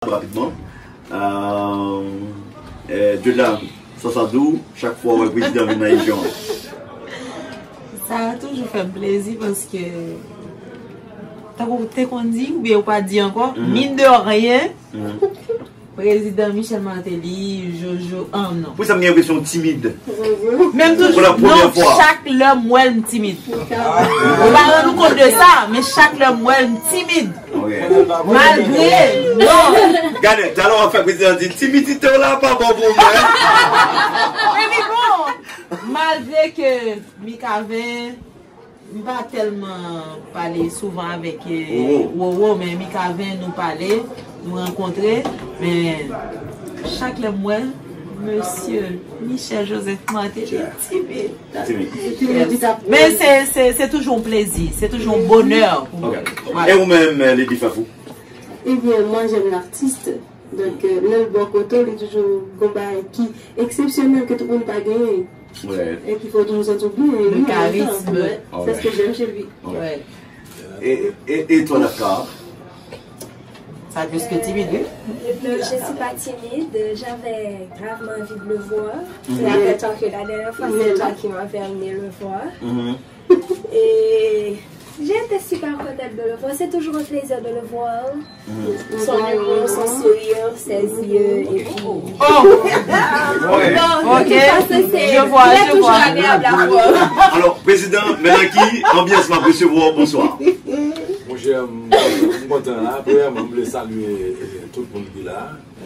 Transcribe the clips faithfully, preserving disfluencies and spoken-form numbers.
rapidman. Euh, euh, Dieudonne, sa sa di w, chak fwa w wè prezidan vin nan rejyon an? Sa toujou fè m plezi paske, tankou w te konn di, oubyen ou pa di ankò, mine de rien, prezidan Michel Martelly, Jojo, ah non. Pou sa, m gen enpresyon w timid. Menm toujou, non, chak lè m wè l, m timid. Ou pa rann ou kont de sa, men chak lè m wè l, m timid. Ok. Malgre, non. Gade, talè w ap fè prezidan di, timidite w la pa bon pou mwen. Epi bon, malgre ke Mikaven, m pa tèlman pale souvan avèk, eh, Roro, men Mikaven, nou pale, nou rankontre, men chak lè m wè Mesye Michel Joseph Martelly, timid. Timid. Men se, se, se toujou yon plezi, se toujou yon bonè pou mwen. Ok. E ou menm, eh, Lady Fafou? Eh bien, moi, j'aime l'artiste. Donk, euh, lè l bò kote w, li toujou gon bagay ki eksepsyonèl ke tout moun pa genyen. E ki fè w toujou santi w byen, e li an menm tan, ouais. C'est ce que j'aime chez lui. E, e, e toi, Dafka? Sa plis ke timid, wi. Non, je suis pas timide. J'avais gravement envie de le voir. Cela fait tant que la dernière fois, c'est toi qui m'avais amené le voir. Et j'ai été super contente de le voir. C'est toujours un plaisir de le voir. Son humour, son sourire, ses yeux, et puis... Oh! Ok, je vois, je vois. Alò, prezidan, men nan ki anbyans m ap resevwa w, bonswa. Monchè, m, m kontan la. Premyèman, m vle salye, eh, tout moun ki la.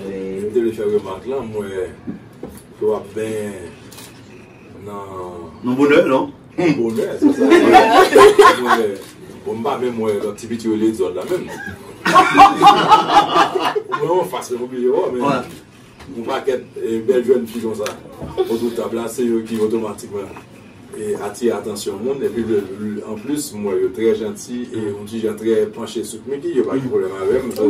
M te vle fè remak lan, m wè ke w ap benyen nan... Nan bonè, non? Nan bonè, se sa. Mwen, bon, m pa menm wè lòt ti piti yo le dezòd la menm. Mwen yon fas, men oblije wè, men yon pakèt, eh, bèl jèn fi konsa otou tab la, se yo ki otomatikman, eh, atire atansyon moun. Epi, le, le, anplis, m wè yo trè janti e yon ti jan trè panche sou Mickey, yo pa gen pwoblèm avè m. So,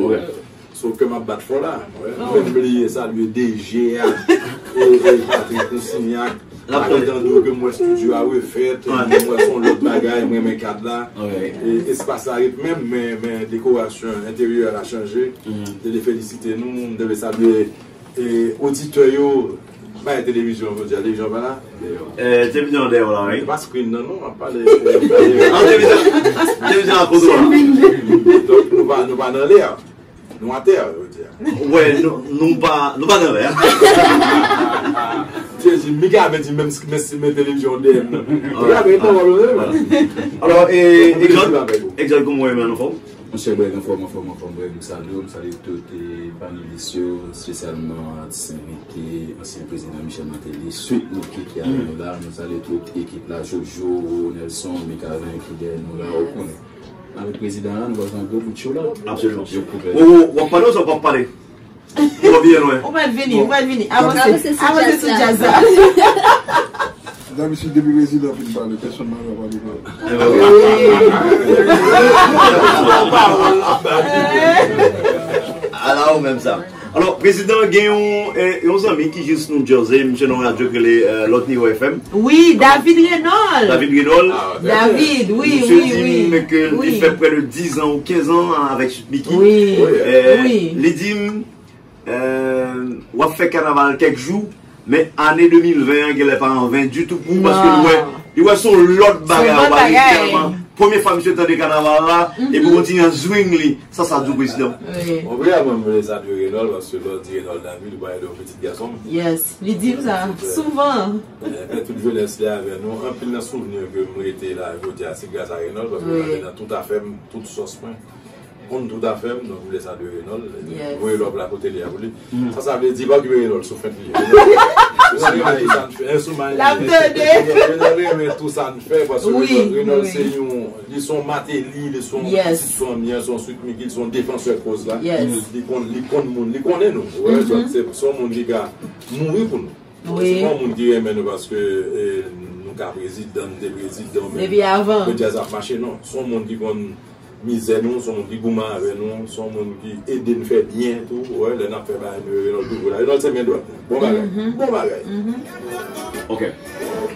So, kè m ap bat fò la. Mwen menm bliye salye D G a, e, e Patrick Coussignac. Patrick Andrew, ke m wè estidyo a refèt, m wè se yon lòt bagay, m renmen kad la. E espas la ret menm, men, men dekorasyon enteryè a chanje. M te vle felisite nou, m te vle salye, e, oditè yo, bay televizyon, jodi a, televizyon pa la. E, televizyon an dèyè w la, wi. Se pa screen nan, non, m ap pale, e, televizyon, televizyon a kote w la. Donk, nou pa, nou pa nan lè a. Nou atè, yo di a. Wè, nou, nou pa, nou pa nan lè a. Jezi, Mika avèti menm, menm si men televizyon dèyè m nan. Mika avèti pawòl ou menm. Alò, e, Exode, Exode, kòman w ye, man, anfòm? Monchè, Brèg, anfòm, anfòm, anfòm, Brèg, m salye w, m salye tout, e, panelis yo, espesyalman atis envite, ansyen prezidan Michel Martelly, Sweet Mickey ki avè nou la, nou salye tout ekip la, Jojo, Nelson, Mikaven ki dèyè nou la, ou konnen. Avèk prezidan an, nou pral fè yon gwo bout cho la. Absoliman. Yo koupe. Ou, ou, w ap pale oubyen w p ap pale? Ou ap vin lwen. Ou mèt vini, ou mèt vini. Avanse, avanse sou djaz la. Dabitid, depi prezidan fin pale, pèsonn pa ka pale. Ala ou menm sa. Alò, prezidan, gen yon, eh, yon zanmi ki jis New Jersey, misye nan yon radyo ki rele, eh, Lòt Nivo F M. Wi, David Renaud. David Renaud. David, wi, wi, wi. Misye di m ke li fè prè de diz an ou kenz an avèk Sweet Mickey. Wi, wi. Li di m, eh, w ap fè kanaval kèk jou, men ane de mil ven an genlè pa an ven ditou pou ou, paske li wè, li wè se yon lòt bagay, ou pa gen tèlman. Premye fwa misye tande kanaval la, epi w kontinye an zwing li. Sa, sa di w, prezidan? Wi. Bon, premyèman, m vle salye Renòl, paske lè w di Renòl David, ou pale de yon pitit gason m. Yes, li di m sa souvan. Eh, fè tout jenès li avè nou. Anpil nan souvni ke m rete la jodi a, se gras a Renòl, paske m pale nan tout afè m, tout sòs mwen. Konn tout afè m, donk m vle salye Renòl. Voye love la kote li a pou li. Sa, sa vle di, pa okipe Renòl sou fent li. Renòl renmen tout sa n fè. L ap tande. Renòl renmen tout sa n fè, paske Renòl, Renòl se yon, li se yon Martelly, li se yon pitit fanmi an, se yon Sweet Mickey, li se yon defansè kòz la. Li konn, li konn moun, li konnen nou. Ou wè, se, se yon moun ki ka mouri pou nou. Se pa yon moun ki renmen nou paske, eh, nou ka prezidan, nou te prezidan, men depi avan, ke djaz ap mache, non. Se yon moun ki konn mizè nou, se yon moun ki goumen avè nou, se yon moun ki ede n fè byen tou. Ou wè, lè n ap fè bagay nou, Renòl toujou la. Renòl se men dwat nou. Bon bagay. Bon bagay. Ok.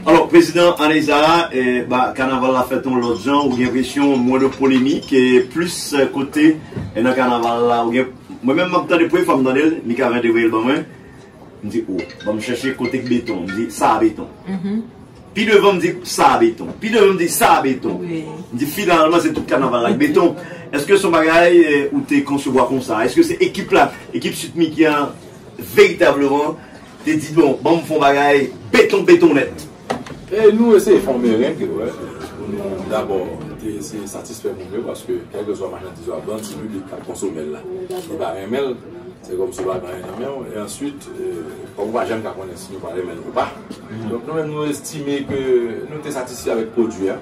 Alò, prezidan, ane sa a, eh, ba, kanaval la fèt yon lòt jan, ou gen enpresyon, mwens de polemik, e plis, eh, kote, eh, nan kanaval la, ou gen Mwen menm, m ap tande, premye fwa m tande l, Mika Vède voye l ban mwen. M di, o, ban m chèche kote k beton. M di, sa a beton. Pi devan, m di, sa a beton. Pi devan, m di, sa a beton. M di, finalman, se tout kanaval la k beton. Èske se yon bagay, eh, ou te konsevwa konsa? Èske se ekip la, ekip Sweet Micky an, veritableman, te di, bon, ban m fè yon bagay beton, beton nèt? E nou eseye fè yon mereng, wè, pou nou dabò te eseye satisfè moun yo, paske kèlkeswa machandiz yo ap vann, se piblik k ap konsome l la. Li pa renmen l, se kòmsi w pa gen anyen nan men w. E answit, kòm ou pa janm ka konnen si nou pa renmen l ou pa. Donk nou menm nou estime ke nou te satisfè avèk pwodui a.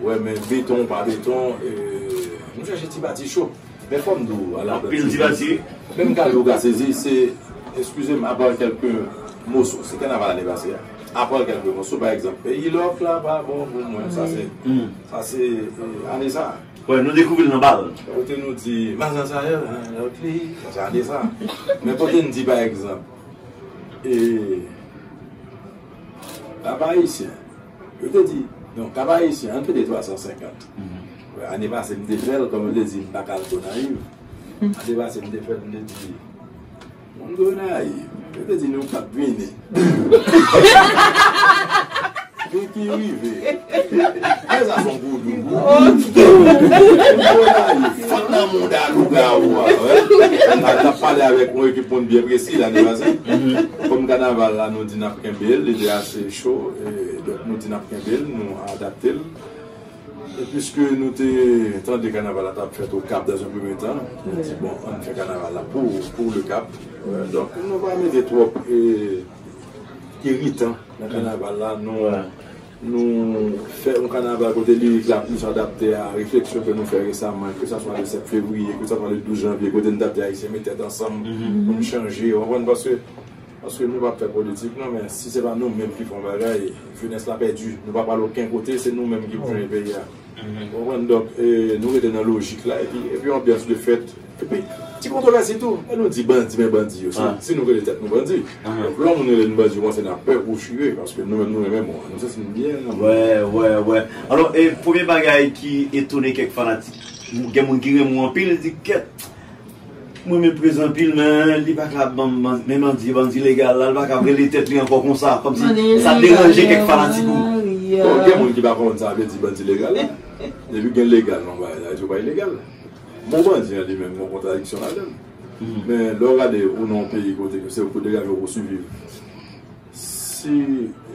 Wè, men beton pa beton, nou chèche ti pati cho. Men fò m di w, ala Anpil ti pati. Menm ka di w ka sezi, se, eskize m, apa kèlke moso, se kanaval ane pase a. Apa kèlke moso, pa egzanp, Peyi Lòk la pa bon pou mwen, sa se, sa se ane sa. Wè, nou dekouvri l nan bal. Kote nou di, Mazanzayè, lòt li, sa se ane sa. Men kote n di, pa egzanp, e, Papa Ayisyen, Yo te di, non, Kab Ayisyen, ann pede twa san senkant. Ane pase, m te fè l, kòm yo te di, m pa ka al Gonayiv. Ane pase, m te fè l, m te di, moun Gonayiv, yo te di, nou p ap vini. Men ki rive. Fè sa son gou dougou. Moun Gonayiv, fòk nan mouda lougawou a, wè. N ap pale avèk yon ekip moun byen presi, ane pase. Kòm kanaval la, nou di n ap kenbe l, li te ase cho, e, donk nou di n ap kenbe l, nou adapte l. E piske nou te tande kanaval la t ap fèt Okap dans un premier temps, nou di, bon, ann fè kanaval la pou, pou Lekap. Donk, nou pa mete twòp, e, iritan nan kanaval la, nou, nou fè yon kanaval kote lirik la plis adapte a refleksyon ke nou fè resaman, ke sa swa le sèt fevriye, ke sa swa le douz janvye, kote n t ap di Ayisyen met tèt ansanm pou n chanje, w konprann? Paske Paske nou p ap fè politik non, men si se pa nou menm ki fè yon bagay, jenès la pèdi. Nou pa pral okenn kote, se nou menm ki pou chanje peyi a. Ou konprann? Donk, e, nou rete nan lojik la, epi, epi anbyans de fèt. Epi, ti kontwovèsi tou. E nou di bandi, men bandi yo. Si, si nou rele tèt nou bandi. Donk, lè yon moun rele nou bandi, ou panse n ap pè pou chire, paske nou menm nou renmen mo a. Nou santi n byen nan mo a. Wè, wè, wè. Alò, e, premye bagay ki etone kèk fanatik, gen moun ki renmen w anpil, di kèt. Mwen menm prezan anpil, men li pa ka ban m, men bandi, bandi legal la, li pa ka rele tèt li ankò konsa, kòmsi sa deranje kèk fanatik ou. Bon, gen moun ki pa konn sa vle di bandi legal la. Depi gen legal nan bagay la, yo pa ilegal. Mo bandi an li menm, gon kontradiksyon ladan l. Men lè w gade ou nan yon peyi kote ke se pou degaje w pou siviv. Si,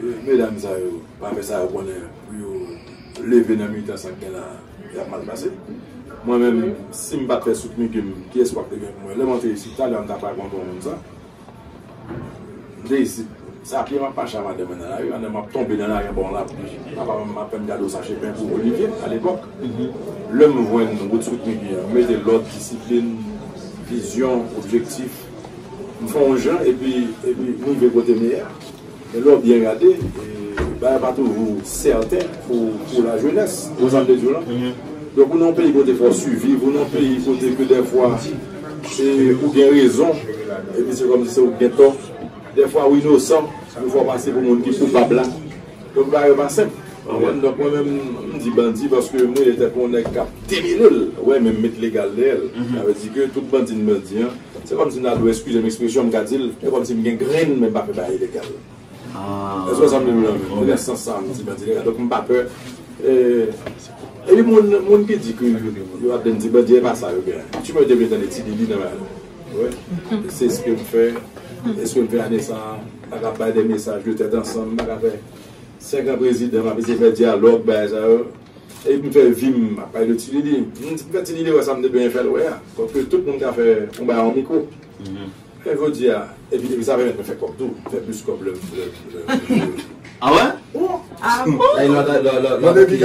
e, medam sa yo pa fè sa yo konnen pou yo leve nan mitan sa k gen la, y ap mal pase. Mwen menm, si m pa t fè Sweet Micky m, kiyès k ap te gen pou mwen? Lè m antre isit, talè a m ta pral kontre yon moun sa. M te isit, se a pye m ap mache a madanm mwen nan lari, pandan m ap tonbe nan lari anba yon lapli. Papa m ap fè m kado sache pen pou Olivye, alepòk. Lè m jwenn wout Sweet Micky an, m mete lòd, disiplin, vizyon, objektif. M fè yon jan, epi, epi m rive kote m ye a. Men lè w byen gade, e, bagay pa toujou sèten pou, pou lajenès. Ou konprann sa m vle di w lan? Donk, ou nan yon peyi kote fò w siviv, ou nan yon peyi kote ke dèfwa, e, ou gen rezon, epi se kòmsi se ou ki gen tò. Dèfwa, ou inosan, ou fè w pase pou moun ki koupab la. Donk, bagay yo pa senp. Ou konprann? Donk, mwen menm, m di bandi paske m rele tèt mwen yon nèg k ap demele l. Wè, men m met legal dèyè l. Sa vle di ke tout bandi n bandi an, se kòmsi m ta dwe, eskize m ekspresyon, m ka di l, se kòmsi m gen grenn, men m pa fè bagay ilegal. Èske w sa m di w lan menm? Mwen nan sans sa, m di bandi legal. Donk, m pa pè. E, epi moun, moun ki di ke yo ap di bandi, e pa sa yo gen. Ti mwen te vle tande Ti Lili nan bagay la. Wè. Se sa ke m fè. Èske m fè ane sa a, m pa ka bay de mesaj de tèt ansanm, m pa ka fè senk an prezidan, m ap eseye fè dyalòg, bagay sa yo. Epi m fè vi m, m ap pale de Ti Lili. M fè Ti Lili wè sa m te byen fè l wè a. Kòmke tout moun ka fè yon bagay an mikwo. Men jodi a, epi, epi sa pèmèt mwen fè kòb tou, fè plis kòb lè m, lè m, lè m. Ah wè? Ah bon? Lè lòt, lòt, lòt, lòt ki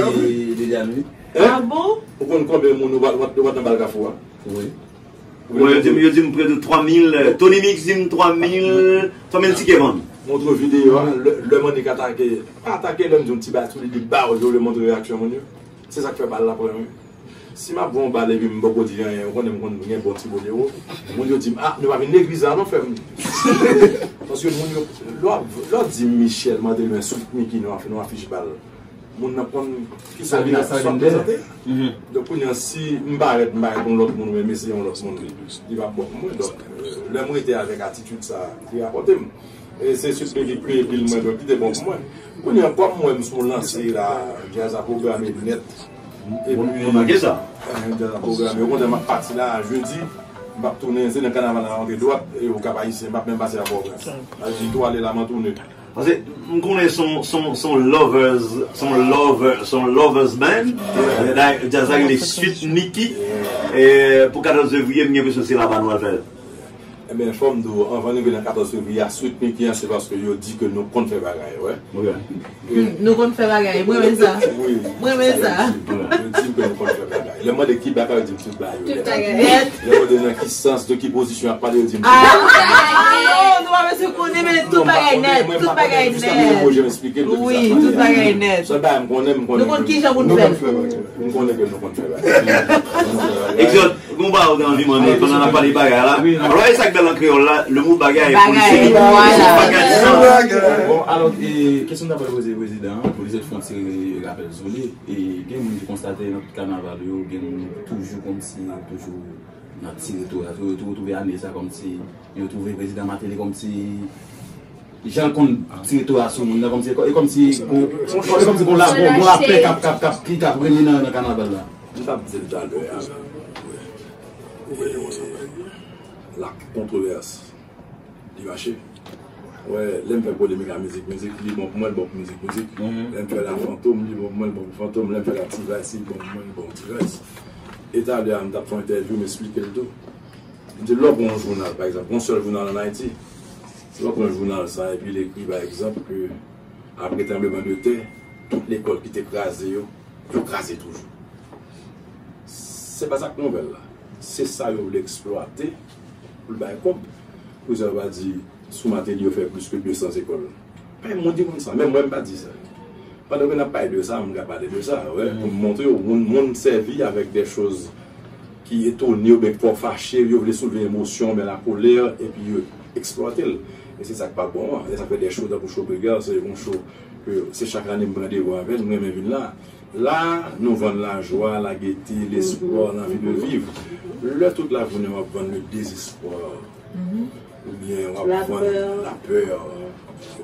Liliane, wi. Ah bon? Ou konn konbyen moun ou pa, ou pa, ou pa nan bal Kafou a? Wi. Bon, yo di m, yo di m prè de twa mil, euh, Tony Mix di m twa mil, twa mil tikè vann. Montre videyo a, lè, lè Manik atake, pa atake, lè m di yon ti bagay sou li, li ba yo, yo vle montre reyaksyon moun yo. Se sa k fè bal la pran, wi. Si m ap voye yon bal epi m poko di anyen, ou konnen m konn gen bon ti bolero, moun yo di m, ah, nou pa vin legliz la non, frè m. Paske moun yo, lè w ap, lè w di Michel Martelly, men Sweet Micky, nou ap fè, nou afich bal. Moun nan konn kisa li ap prezante. Donk, kounye a, si m parèt, m parèt yon lòt moun, men mesye yon lòt moun, li, li p ap bon pou mwen. Donk, euh, lè m rete avèk atitid sa a, li rapòte m. E se sèl li peye bil mwen, donk, li te bon pou mwen. Kounye a, kòm mwen, m sou lanse la, djaz la pwograme nèt. Epi, mwen manke sa. Eh, djaz la pwograme. Okontrè, m ap pati la, jedi, m ap tounen, se nan kanaval la, rantre dwat, e Okap Ayisyen, m ap menm pase a Pòtoprens. Al di tou ale la, m an tounen. Paske m konnen son, son, son lovers, son lover, son lovers band. Dayè, djaz la rele Sweet Micky. E pou katòz fevriye, m gen enpresyon se laba nou al fè l. Ebyen, fò m di w, anvan n rive nan katòz fevriye a, Sweet Micky an, se paske yo di ke nou konn fè bagay, wè. Ok. Hmm, nou konn fè bagay, mwen renmen sa. Wi. Mwen renmen sa. Yo di m ke nou konn fè bagay. Lè m mande ki bagay, yo di m tout bagay yo nèt. Tout bagay nèt. Lè m mande nan ki sans, de ki pozisyon y ap pale, yo di m tout bagay. Ah, oh, nou pa bezwen konnen, men tout bagay nèt, tout bagay nèt. Wi, tout bagay nèt. Sèl bagay m konnen, m konnen. Nou konn ki jan pou n fè l. M konnen ke nou konn fè bagay. Exode, gon bagay ou te anvi mande pandan n ap pale bagay la. Alò, e sa k bèl an kreyòl la, le mot bagay pou l fini. Bagay, vwala. Bagay san. Bon, alò, e, kesyon m ta pral poze prezidan an, pou li sot fè yon ti rapèl sou li. E gen moun ki konstate nan tout kanaval yo, gen moun toujou kòmsi, toujou nan tire tou la. Yo tou twouve ane sa kòmsi, yo twouve prezidan Martelly kòmsi, jan l konn tire tou la sou moun nan, kòmsi, e kòmsi gon, e kòmsi gon la, gon, gon lapè k ap, k ap, k ap, ki, k ap renye nan, nan kanaval la. M t ap di l talè a. La kontwovès. Li mache. Wè, lè m fè polemik a mizik, mizik, li bon pou mwen, li bon pou mizik, mizik. Lè m fè la fantom, li bon pou mwen, li bon pou fantom. Lè m fè la T-Vice, li bon pou mwen, li bon pou T-Vice. E talè a, m t ap fè yon entèvyou, m esplike l tou. M di, lè w pran yon jounal, pa egzanp, yon sèl jounal ann Ayiti, lè w pran jounal sa, epi l ekri, pa egzanp, ke apre tranblemanntè, tout lekòl ki te kraze yo, yo kraze toujou. Se pa sa k nouvèl la. Se sa yo vle eksplwate pou l bay kòb. Pou sa yo va di, sou Martelly yo fè plis ke de san lekòl. Pa gen moun ki konn sa. Menm mwen, m pa di sa. Pandan ke n ap pale de sa, m ka pale de sa, wè, pou m montre w, moun, moun sèvi avèk de choz ki etone oubyen ki fè w fache, yo vle soulve emosyon oubyen lakolè, epi yo eksplwate l. E se sa k pa bon an. E sa fè de cho tankou cho Brega, se yon cho ke se chak ane m pran devwa avè l, m renmen vin la. La, nou vann lajwa, lagete, lespwa, lanvi de viv. Lè tout lajounen w ap vann le dezespwa, oubyen w ap vann lapè,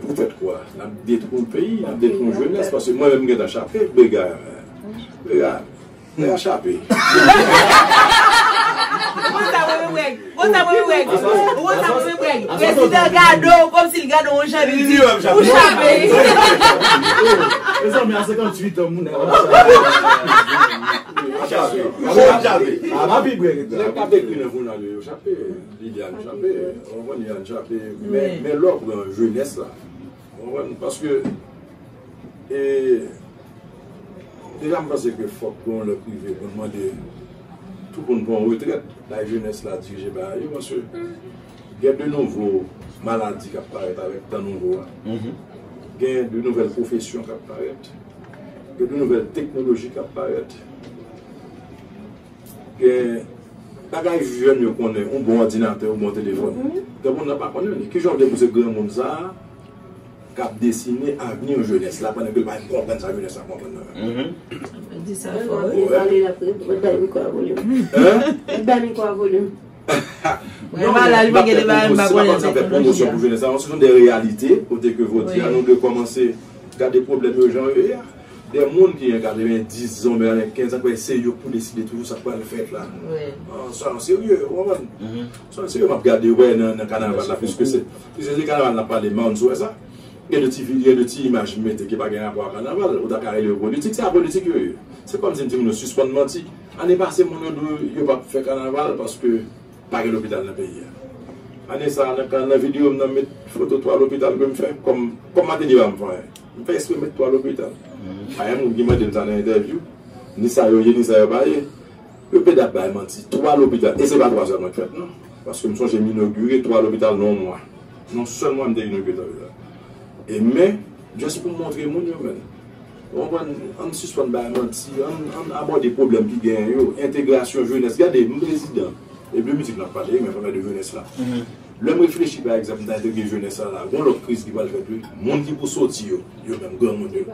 poutèt kwa? N ap detwi yon peyi, n ap detwi yon jenès, paske mwen menm m gentan chape, Brega, Brega, Brega chape. Konsa mwen menm, Brega. Konsa mwen menm, Brega. Konsa mwen menm, Brega. Prezidan gade w kòmsi l gade w yon jan, li di, ou chape. Mezanmi, a senkanntuit an, moun nan chape. Chape. Chape. Nèg k ap ekri nan jounal yo, yo chape. Liliane chape. Ou konprann, Liliane chape. Men, men lè w pran jenès la, ou konprann, paske, e, deja m panse ke fòk gen yon lè k rive pou n mande tou pou n pran yon retrèt, bay jenès la dirije bagay yo, paske gen de nouvo maladi k ap parèt avèk tan nouvo a. Gen de nouvèl pwofesyon k ap parèt. Gen de nouvèl teknoloji k ap parèt. Gen bagay jèn yo konnen, yon bon òdinatè, yon bon telefòn. Granmoun nan pa konnen li. Kijan w vle pou se granmoun sa a k ap desine avni jenès la, pandan ke l pa menm konprann sa jenès la konprann nan menm? Di sa fò, wi. Pale l apre, mwen bay mikwo a volim. Hein? Bay mikwo a volim. Mwen pa la, li pa gen de bagay m pa konnen. Se pa kòmsi ap fè pwomosyon pou jenès la, non, se yon de reyalite, kote ke jodi a, nou dwe kòmanse gade pwoblèm yo jan yo ye a. De moun ki gen katrevendiz an, oubyen kenz an, kwè se yo k pou deside toujou sa k pral fèt la. An, sa an serye, ou konprann? Sa an serye, m ap gade, wè, nan, nan kanaval la, piske se, piske se kanaval n ap pale, man, sou wè sa. Gen de ti vi-, gen de ti imaj m mete ki pa gen rapò ak kanaval, ou ta ka rele yo politik, se pa politik yo ye. Se kòmsi m di moun yo sispann manti. Ane pase, moun yo di w yo p ap fè kanaval paske pa gen lopital nan peyi a. Ane sa a, nan, nan videyo m nan, m met foto twa lopital ke m fè, kòm, kòm Martelly pa m fè anyen. M fè eksprè met twa lopital. Pa gen moun ki mande m sa nan entèvyou, ni sa yo ye, ni sa yo pa ye. Yo pede ap bay manti. Twa lopital, e se pa twa sèlman k fèt, non. Paske m sonje m inogire twa lopital nan yon mwa. Nan yon sèl mwa, m te inogire twa lopital. E men, just pou m montre moun yo, men. Ou konprann? Ann sispann bay manti, ann, ann abòde pwoblèm ki genyen yo. Entegrasyon jenès. Gade, m prezidan. E de mizik n ap pale, men pa de jenès la. Lè m reflechi, pa egzanp, m ta entèvyouwe jenès la, la, gon lòt kriz ki pral fèt, wi. Moun ki pou soti yo, yo menm, granmoun yo.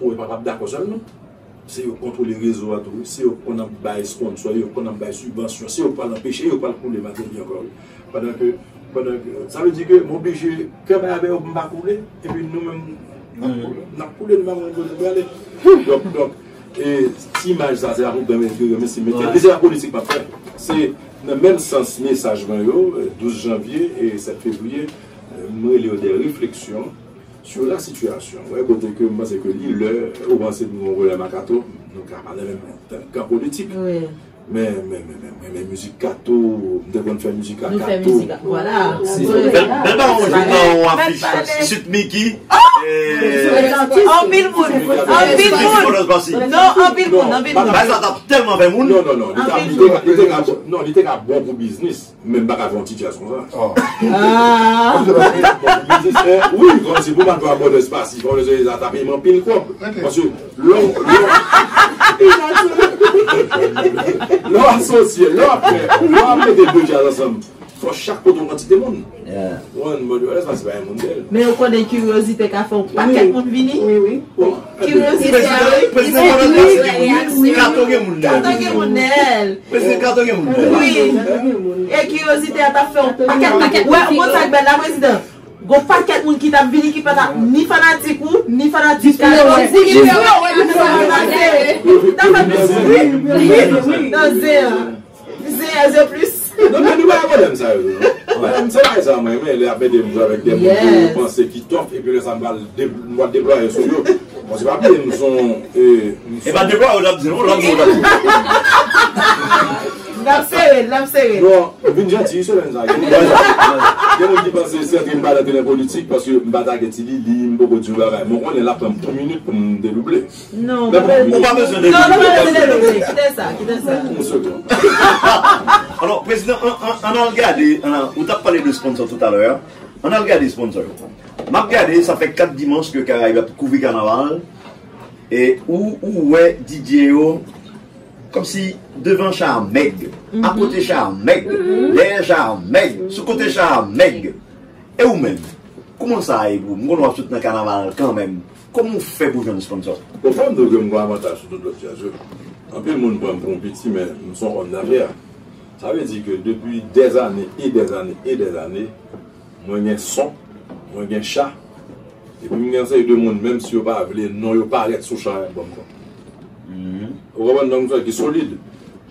Ou e pa p ap dakò sèlman. Se yo k kontwole rezo a tou, wi. Se yo k konn ap bay sponsò, yo k konn ap bay sibvansyon, se yo k pral anpeche, yo k pral koule Matelly ankò, wi. Pandan ke, pandan ke, sa vle di ke m oblije kanpe avè yo pou m pa koule, epi nou menm, n ap koule, n ap koule, nou pa konn kote nou prale. Donk, donk, e, ti imaj sa, se la pou m mete, mete, se pa politik m ap fè. Se nan menm sans mesaj mwen yo, douz janvye e sèt fevriye, m rele yo de refleksyon sur la situation. Wè, kote ke m panse ke li lè, ou panse nou gen yon pwoblèm ak Kato, nou ka pale menm kan politik. Men, men, men, men, men, men mizik Kato, m te konn fè mizik a Kato. Bèl, bèl bawon jwenn nan yon afich Sweet Micky. Anpil moun, anpil moun. Non, anpil moun, anpil moun. Bagay sa t ap tèlman fè moun. Non, non, non, li te ka, li te ka, non, li te ka bon pou biznis. Men m pa ka fè yon ti djaz konsa. Wi, kòmsi pou m al fè abòdès pasif, fò m ta peye m anpil kòb. Paske lè w, lè w, lè w asosye, lè w ap fè, lè w ap mete de djaz ansanm, fò chak kote yon kantite moun. Ou konprann? Abòdès pasif pa yon moun bèl. Men ou konnen kiryozite ka fè yon pakèt moun vini. Kiryozite a, wi. Prezidan Kato gen moun nan l. Kato gen moun nan l. Prezidan Kato gen moun nan l. Wi. E kiryozite a t ap fè yon pakèt, pakèt. Wè, ou konn sa k bèl la, prezidan? Gon pakèt moun ki t ap vini ki pa t ap ni fanatik ou, ni fanatik Kato. Jis pou yo wè, jis pou yo wè. T ap fè plis bri nan zen an. Zen an, zen plis. Non, men nou pa gen pwoblèm sa yo, non. Mwen, se bagay sa mwen renmen, lè y ap mete m jwe avèk de moun ke yo panse ki tough, epi lè sa m pral de-, m pral deplwaye sou yo. Bon, se pa bliye, m se yon, e, m se E pa deplwaye, w t ap di, non, lòt mo w t ap di. L ap sere, l ap sere. Non, m vin janti wi semèn sa. Gen moun, gen moun ki panse se antre m pa rantre nan politik paske m pa tage Ti Lili, m poko di yon bagay. Men w konnen l ap pran m trant minit pou m dedouble. Non, ou pa bezwen dedouble. Non, non, pa bezwen dedouble. Kite sa, kite sa. Yon segonn. Alò, prezidan, an, an, ann al gade, ann al, ou t ap pale de sponsor toutalè a. Ann al gade sponsor yo. M ap gade, sa fè kat dimanch ke Karayib ap kouvri kanaval. E ou, ou wè D J yo kòmsi devan cha a mèg, akote cha a mèg, dèyè cha a mèg, sou kote cha a mèg. E ou menm? Kòman sa ye pou ou? M konnen w ap sot nan kanaval kanmenm. Kòman w fè pou w jwenn sponsor? Bon, fò m di w ke m gen avantaj sou tout lòt djaz yo. Anpil moun pran m pou yon piti, men m se yon òm dafè. Sa vle di ke depi dèzane e dèzane e dèzane, mwen gen son, mwen gen cha, epi m gen yon seri de moun, menm si yo pa vle non yo parèt sou cha a, y ap ban m kòb. Ou konprann? Donk, m se ki solid.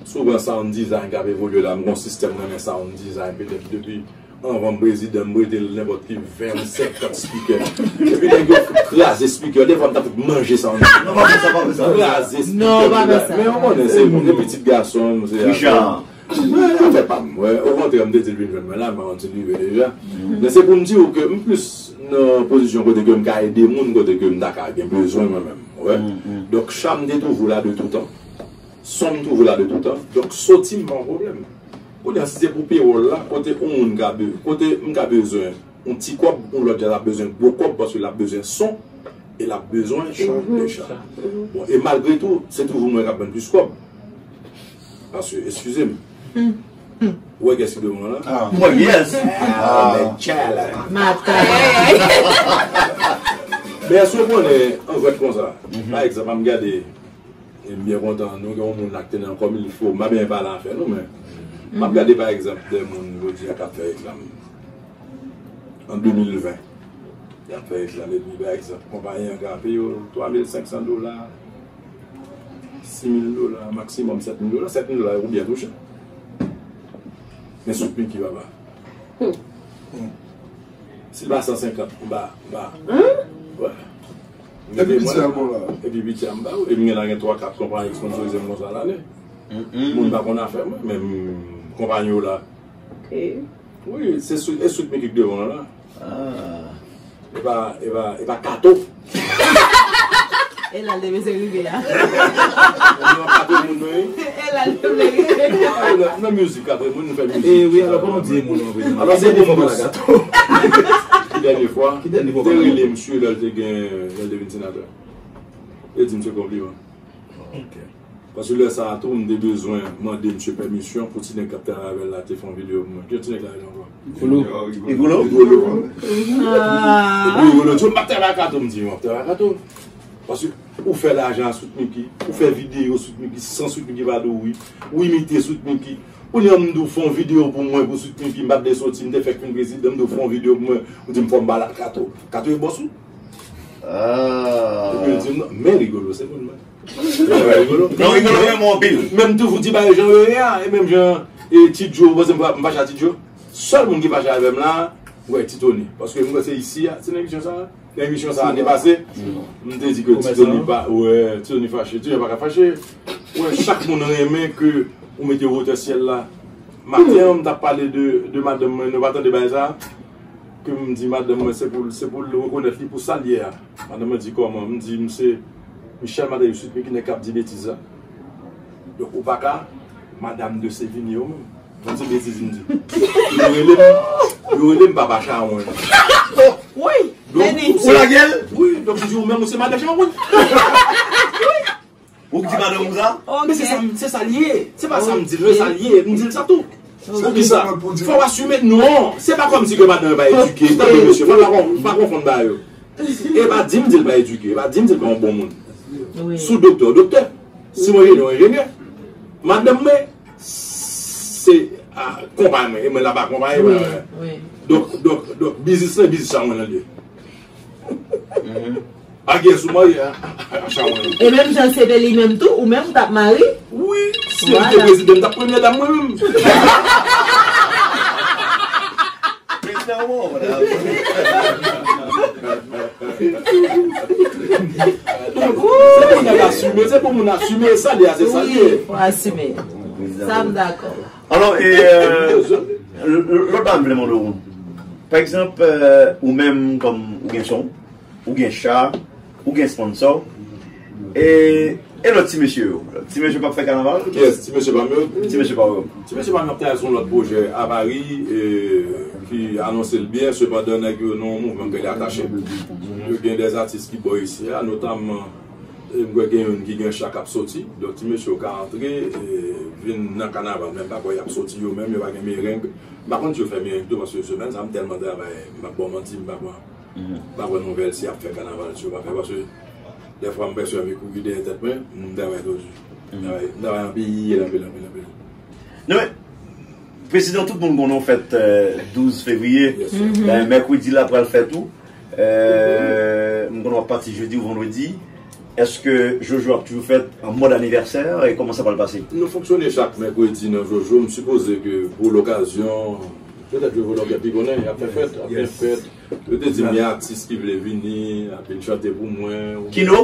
Souvan, sound design k ap evolye la, m gen yon sistèm nan men sound design, petèt depi anvan m prezidan, m prete l nenpòt ki ven, senkant speaker. Epi nèg yo fout kraze speaker. Defwa, m ta fout manje sound design. Non, pa fè sa, pa fè sa. Kraze speaker. Non, pa fè sa. Men ou konnen, se moun, se pitit gason m, se Richard. Mwen, afè pa m. Mwen, okontrè, m te di l vin jwenn mwen la, m pa konn si l rive deja. Men se pou m di w ke m plis nan pozisyon kote ke m ka ede moun, kote ke m ta ka gen bezwen mwen menm. Ou wè? Donk, cha m te toujou la de toutan. Son m toujou la de toutan. Donk, soti m pa yon pwoblèm. Kounye a, si se pou pewòl la, kote yon moun ka be-, kote m ka bezwen yon ti kòb, yon lòt djaz ap bezwen gwo kòb paske l ap bezwen son e l ap bezwen cha, de cha. Bon, e malgre tou, se toujou mwen k ap bann plis kòb. Paske, eskize m. Ou wè kiyès ki devan la? Mwen, yes. Ah, men tchèlè. Matay. Men èske w konnen, an fèt konsa? Pa egzanp, an m gade, e m byen kontan, nou gen yon moun la ki te nan kòm il fo. M pa byen pale afè nou, men m ap gade, pa egzanp, de moun jodi a k ap fè reklam. An de mil ven, y ap fè reklam, epi, pa egzanp, konpayi an ka peye yo twa mil senk san dola, sis mil dola, maksimòm sèt mil dola. Sèt mil dola, ou byen touche. Men sou piki, papa. Si l pa san senkant, m pa, m pa. Wè. Epi piti a bon la. Epi piti a m ba ou. Epi m gen la gen twa kat konpayi ki sponsorize m konsa lane. Moun pa konn afè mwen, men m, konpayi yo la. Wi, se sou, e sou mizik devan la. E pa, e pa, e pa Kato. E la l te bezwen rive a. Nan Kato moun mwen. E la l te vle rive. Nan mizik Kato moun fè mizik. E wi, alò kòman w di moun an vre? Alò se pou mwen la Kato. Ki dènye fwa? Ki dènye fwa? Te rele misye lè l te gen, lè l te vin senatè. E di misye konpliman. Ok. Paske lè sa a tou, m te bezwen mande misye pèmisyon pou ti nèg k ap travay avè l la te fè yon videyo pou mwen. Ki ti nèg la rele ankò? Rigolo. Rigolo. Rigolo. Epi Rigolo di, "M p ap travay ak Kato," m di, "M ap travay ak Kato." Paske ou fè lajan a Sweet Micky, ou fè videyo Sweet Micky, san Sweet Micky pa di w wi. Ou imite Sweet Micky. Kounye a m di w fè yon videyo pou mwen, pou Sweet Micky, m pa t vle soti, m te fèk fin prezidan, m di w fè yon videyo pou mwen, ou di m fò m pale ak Kato. Kato e bòs ou? Epi l di m, "Non, men Rigolo, se moun mwen." Rigolo. Non, Rigolo renmen w anpil. Men m toujou di bagay jan yo ye a, e menm jan, e Ti Djo, ou panse m pa, m fache a Ti Djo? Sèl moun ki fache avè m la, wè, Ti Tony. Paske m wè se isi a, se nan emisyon sa a. Nan emisyon sa a, ane pase, m te di ke Ti Tony pa, wè, Ti Tony fache, Ti Tony pa ka fache. Wè, chak moun renmen ke ou mete yo wotè syèl la. Maten an, m t ap pale de, de madanm mwen, nou pa tande bagay sa a? Ke m di madanm mwen, se pou, se pou l rekonèt li pou sa l ye a. Madanm mwen di, "Kòman?" M di, "M se Michel Matériel Sweet Micky, nèg k ap di betiz la." Donk, ou pa ka, madam de Sévigné yo menm. Bon, se betiz m di. Yo rele m, yo rele m papa chawony. Wi, donk, Denis. Ou lage l? Wi, donk, m di, "Ou menm, ou se madan chawony." Ou k di madanm ou sa? Men se sa, se sa l ye. Se pa sa m di l, se sa l ye. M di l sa tou. Poukisa? Fò w asime. Non, se pa kòmsi ke madanm yo pa edike. Tande, mesye, fò n pa kon-, pa konfonn bagay yo. E pa di m di l pa edike, e pa di m di l pa yon bon moun. Wi. Si w doktè, w doktè. Si w enjenyè, w enjenyè. Madanm mwen, se, a, konpayi mwen, e mwen l ap akonpaye mwen. Wi. Donk, donk, donk, biznis lan, biznis sa mwen nan liye. A gen sou marye a, a, a chawony. E menm jan se te li menm tou, ou menm ou t ap mari? Wi, si m te prezidan, m t ap premyè dam mwen menm. Prezidan ou, madam. Se pou nèg asime, se pou moun asime, sa li a, se sa li ye. Wi, fò asime. Sa m dakò. Alò, e, euh, l-, l-, lòt bagay m vle mande w. Pa egzanp, euh, ou menm kòm ou gen show, ou gen cha, ou gen sponsò, e, e lòt ti mesye yo? Ti mesye p ap fè kanaval? Kiyès? Ti mesye pa m yo? Ti mesye pa w yo. Ti mesye pa m yo ap travay sou yon lòt pwojè a Pari, e, ki anonse l byen, sepandan nèg yo nan yon mouvman k rele Atache. Yo gen dèz atis ki bò isi a, notamman, e, m kwè gen youn ki gen cha k ap soti. Donk, ti mesye yo ka antre, e, vin nan kanaval, men m pa kwè y ap soti yo menm, yo pa gen mereng. M pa konn si yo fè mereng tou, paske semèn sa a m tèlman travay, m p ap ba w manti, m pa kwè. M pa kwè nouvèl si y ap fè kanaval, si yo pa fè, paske dèfwa m pèsonèl, m kouri dèyè tèt mwen, m travay toujou. M travay, m travay anpil, anpil, anpil, anpil. Non, men, prezidan, tout moun konnen w fèt, euh, douz fevriye. Yes, sir. Ben, mèkredi la pral fèt tou. Euh, m konnen w ap pati jedi ou vandredi. Èske Jojo ap toujou fèt an mòd anivèsè, e kòman sa pral pase? Nou fonksyone chak mèkredi nan Jojo. M sipoze ke pou lokazyon, petèt Jojo Lòkè pi konnen, y ap fè fèt, y ap fè fèt. Yo te di m gen atis ki vle vini, ap vin chante pou mwen. Kino?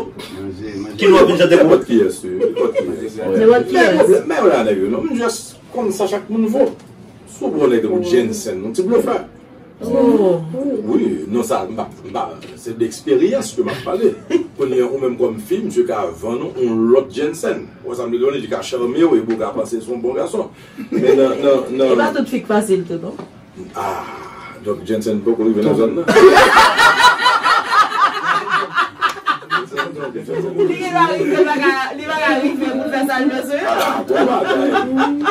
Kino ap vin chante pou ou? Nenpòt kiyès, wi, nenpòt kiyès. Nenpòt kiyès. Men, men, men, men, nèg yo, non, m just konn sa chak moun vo. Si w pran nèg tankou Jensen, yon ti blofè. Oh. Wi, non, sa, m pa, m pa, se de eksperyans ke m ap pale. Kounye a, ou menm kòm fi, misye ka vann ou yon lòt Jensen. Ou wè sa m vle di w, li ka chame w, epi w ka panse se yon bon gason. Men nan, nan, nan... E pa tout fi k fasil tou, non? Ah, donk Jensen poko rive nan zòn nan. Li gentan rive, pa ka, li pa ka rive pou fè sa l bezwen an. Ah, bon bagay.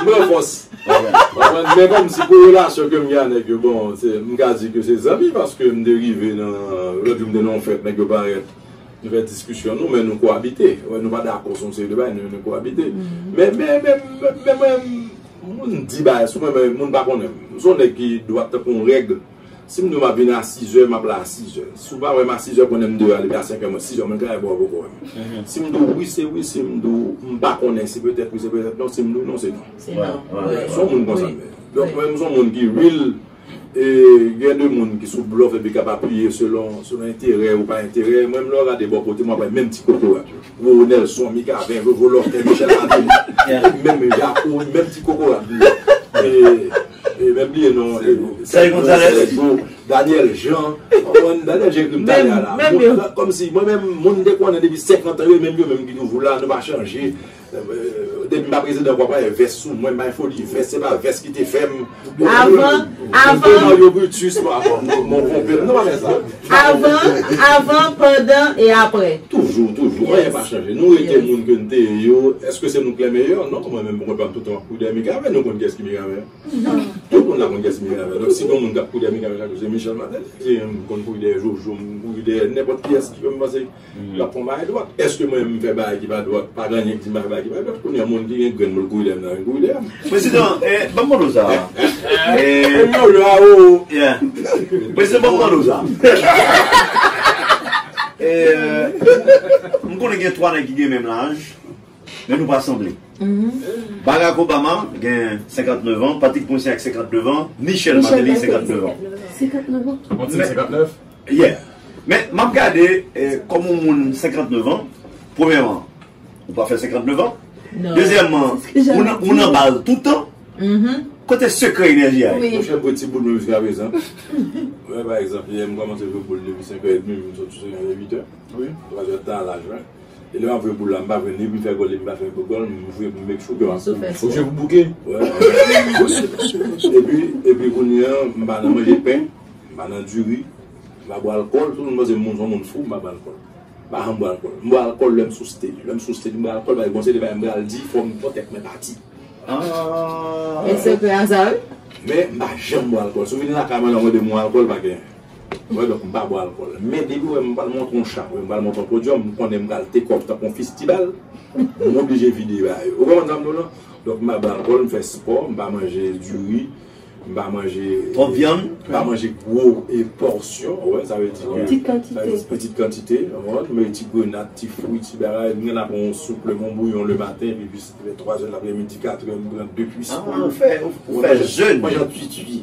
Mwen fòs. Konprann? Men kòmsi pou relasyon ke m gen ak nèg yo, bon, se, m ka di ke se zanmi, paske m te rive nan, lòt jou m te nan yon fèt, nèg yo parèt, nou fè diskisyon nou, men nou koabite. Wè, nou pa dakò sou yon seri de bagay, nou, nou koabite. Men, men, men, men, men mwen, moun di bagay sou mwen, men moun pa konnen m. M se yon nèg ki dwat tankou yon règ. Si m di w m ap vin a sizè, m ap la a sizè. Si w pa wè m a sizè, konnen m dwe ale, depi a senkè mwen, sizè mwen, kay bò poko wè m. Si m di w wi, se wi, si m di w m pa konnen, se petèt wi, se petèt non, si m di w non, se non. Se non. Se yon moun konsa m ye. Donk, mwen, m se yon moun ki real, e gen de moun ki sou blòf epi k ap apiye selon, selon enterè ou pa enterè. Mwen, menm lè w gade bò kote m, w ap wè menm ti kokorat yo. Roro Nelson, Mika Ven, Jojo Lòkè, Michel Martelly. Menm Jaco, menm ti kokorat yo. E, e menm bliye non, e, Serge Gonzalez. Daniel Jean. Daniel Jean ekri m talè a la. Kòmsi, mwen menm, moun m te konnen depi senkant an, yo menm, yo menm ki toujou la, nou pa chanje. Depi m pa prezidan, w ap wè vès sou mwen, m pa foli vès, se pa vès ki te fè m. Avan, avan. Mario Brutus, pa mon konpè, nou pa fè sa. Avan, avan, pandan e apre. Toujou, toujou. Anyen pa chanje. Nou rete moun ke n te ye yo. Èske se nou k lè meyè? Non, mwen menm, mwen pa m toutan ap kouri dèyè Mika, men nou konn kiyès ki Mika, men. Tout moun la konn kiyès ki Mika, men. Donk, si gen moun k ap kouri dèyè Mika, men chak jou, se Michel Martelly. Se, m konn kouri dèyè Jojo, m kouri dèyè nenpòt kiyès ki fè m panse l ap fè yon bagay dwat. Èske mwen menm m fè bagay ki pa dwat? Pa gen anyen ki di m pa fè bagay ki pa dwat. Kounye a, moun ki gen grenn pou l kouri dèyè m nan, vin kouri dèyè m. Prezidan, eh, ban m mande w sa. Eh, Prezidan, ban m mande w sa. Eh, m konnen gen twa nèg ki gen menm laj, men nou pa sanble. Barack Obama gen senkantnèf an, Patrick Poncet ak senkantnèf an, Michel Martelly senkantnèf an. Senkantnèf an? On ti senkantnèf? Yeah. Men, m ap gade, eh, kòm yon moun senkantnèf an, premyèman, ou pa fè senkantnèf an. Non. Dezyèmman, ou nan, ou nan bal toutan. Kote sekrè enèji a ye? Monchè, m pran ti boul mwen jiska prezan. Wè, pa egzanp, yè, m kòmanse jwe boul depi senk è edmi, m sot sou teren a uit è. Wi. Twa è tan laj, wè. E lè m ap jwe boul la, m pa jwe ni pou m fè gòl, ni pou m pa fè gòl, m jwe pou m make sure ke m ap... Ou jwe pou bouke? Wè. Epi, epi kounye a, m pa nan manje pen, m pa nan diri, m pa bwè alkòl, tout moun panse m moun, se yon moun fou, m pa bwè alkòl. M pa janm bwè alkòl. M bwè alkòl lè m sou stage. Lè m sou stage, m bwè alkòl, paske gon seri de bagay m pral di, fò m, fò tèt mwen pati. Ah. E sekrè a sa, wi. Men, m pa janm bwè alkòl. Si w vin lakay mwen la, w mande m yon alkòl, pa genyen. Wè, donk, m pa bwè alkòl. Men depi w wè m pral monte yon cha, wè m pral monte yon podyòm, m konnen m pral take off tankou yon fistibal, m oblije vide bagay yo. Ou konprann sa m di w lan? Donk, m pa bwè alkòl, m fè spò, m pa manje diri, m pa manje... Twòp vyann? M pa manje gwo, e, pòsyon, wè, sa vle di ke... Pitit kantite. Sa vle di pitit kantite, w konprann? M mete ti grenad, ti fwi, ti bagay, m gen la pran yon soup, yon bouyon le maten, epi vè twa è lapremidi, kat è, m pran de kuis poul. Ah, ou fè, ou fè jèn. Manje an twitwi.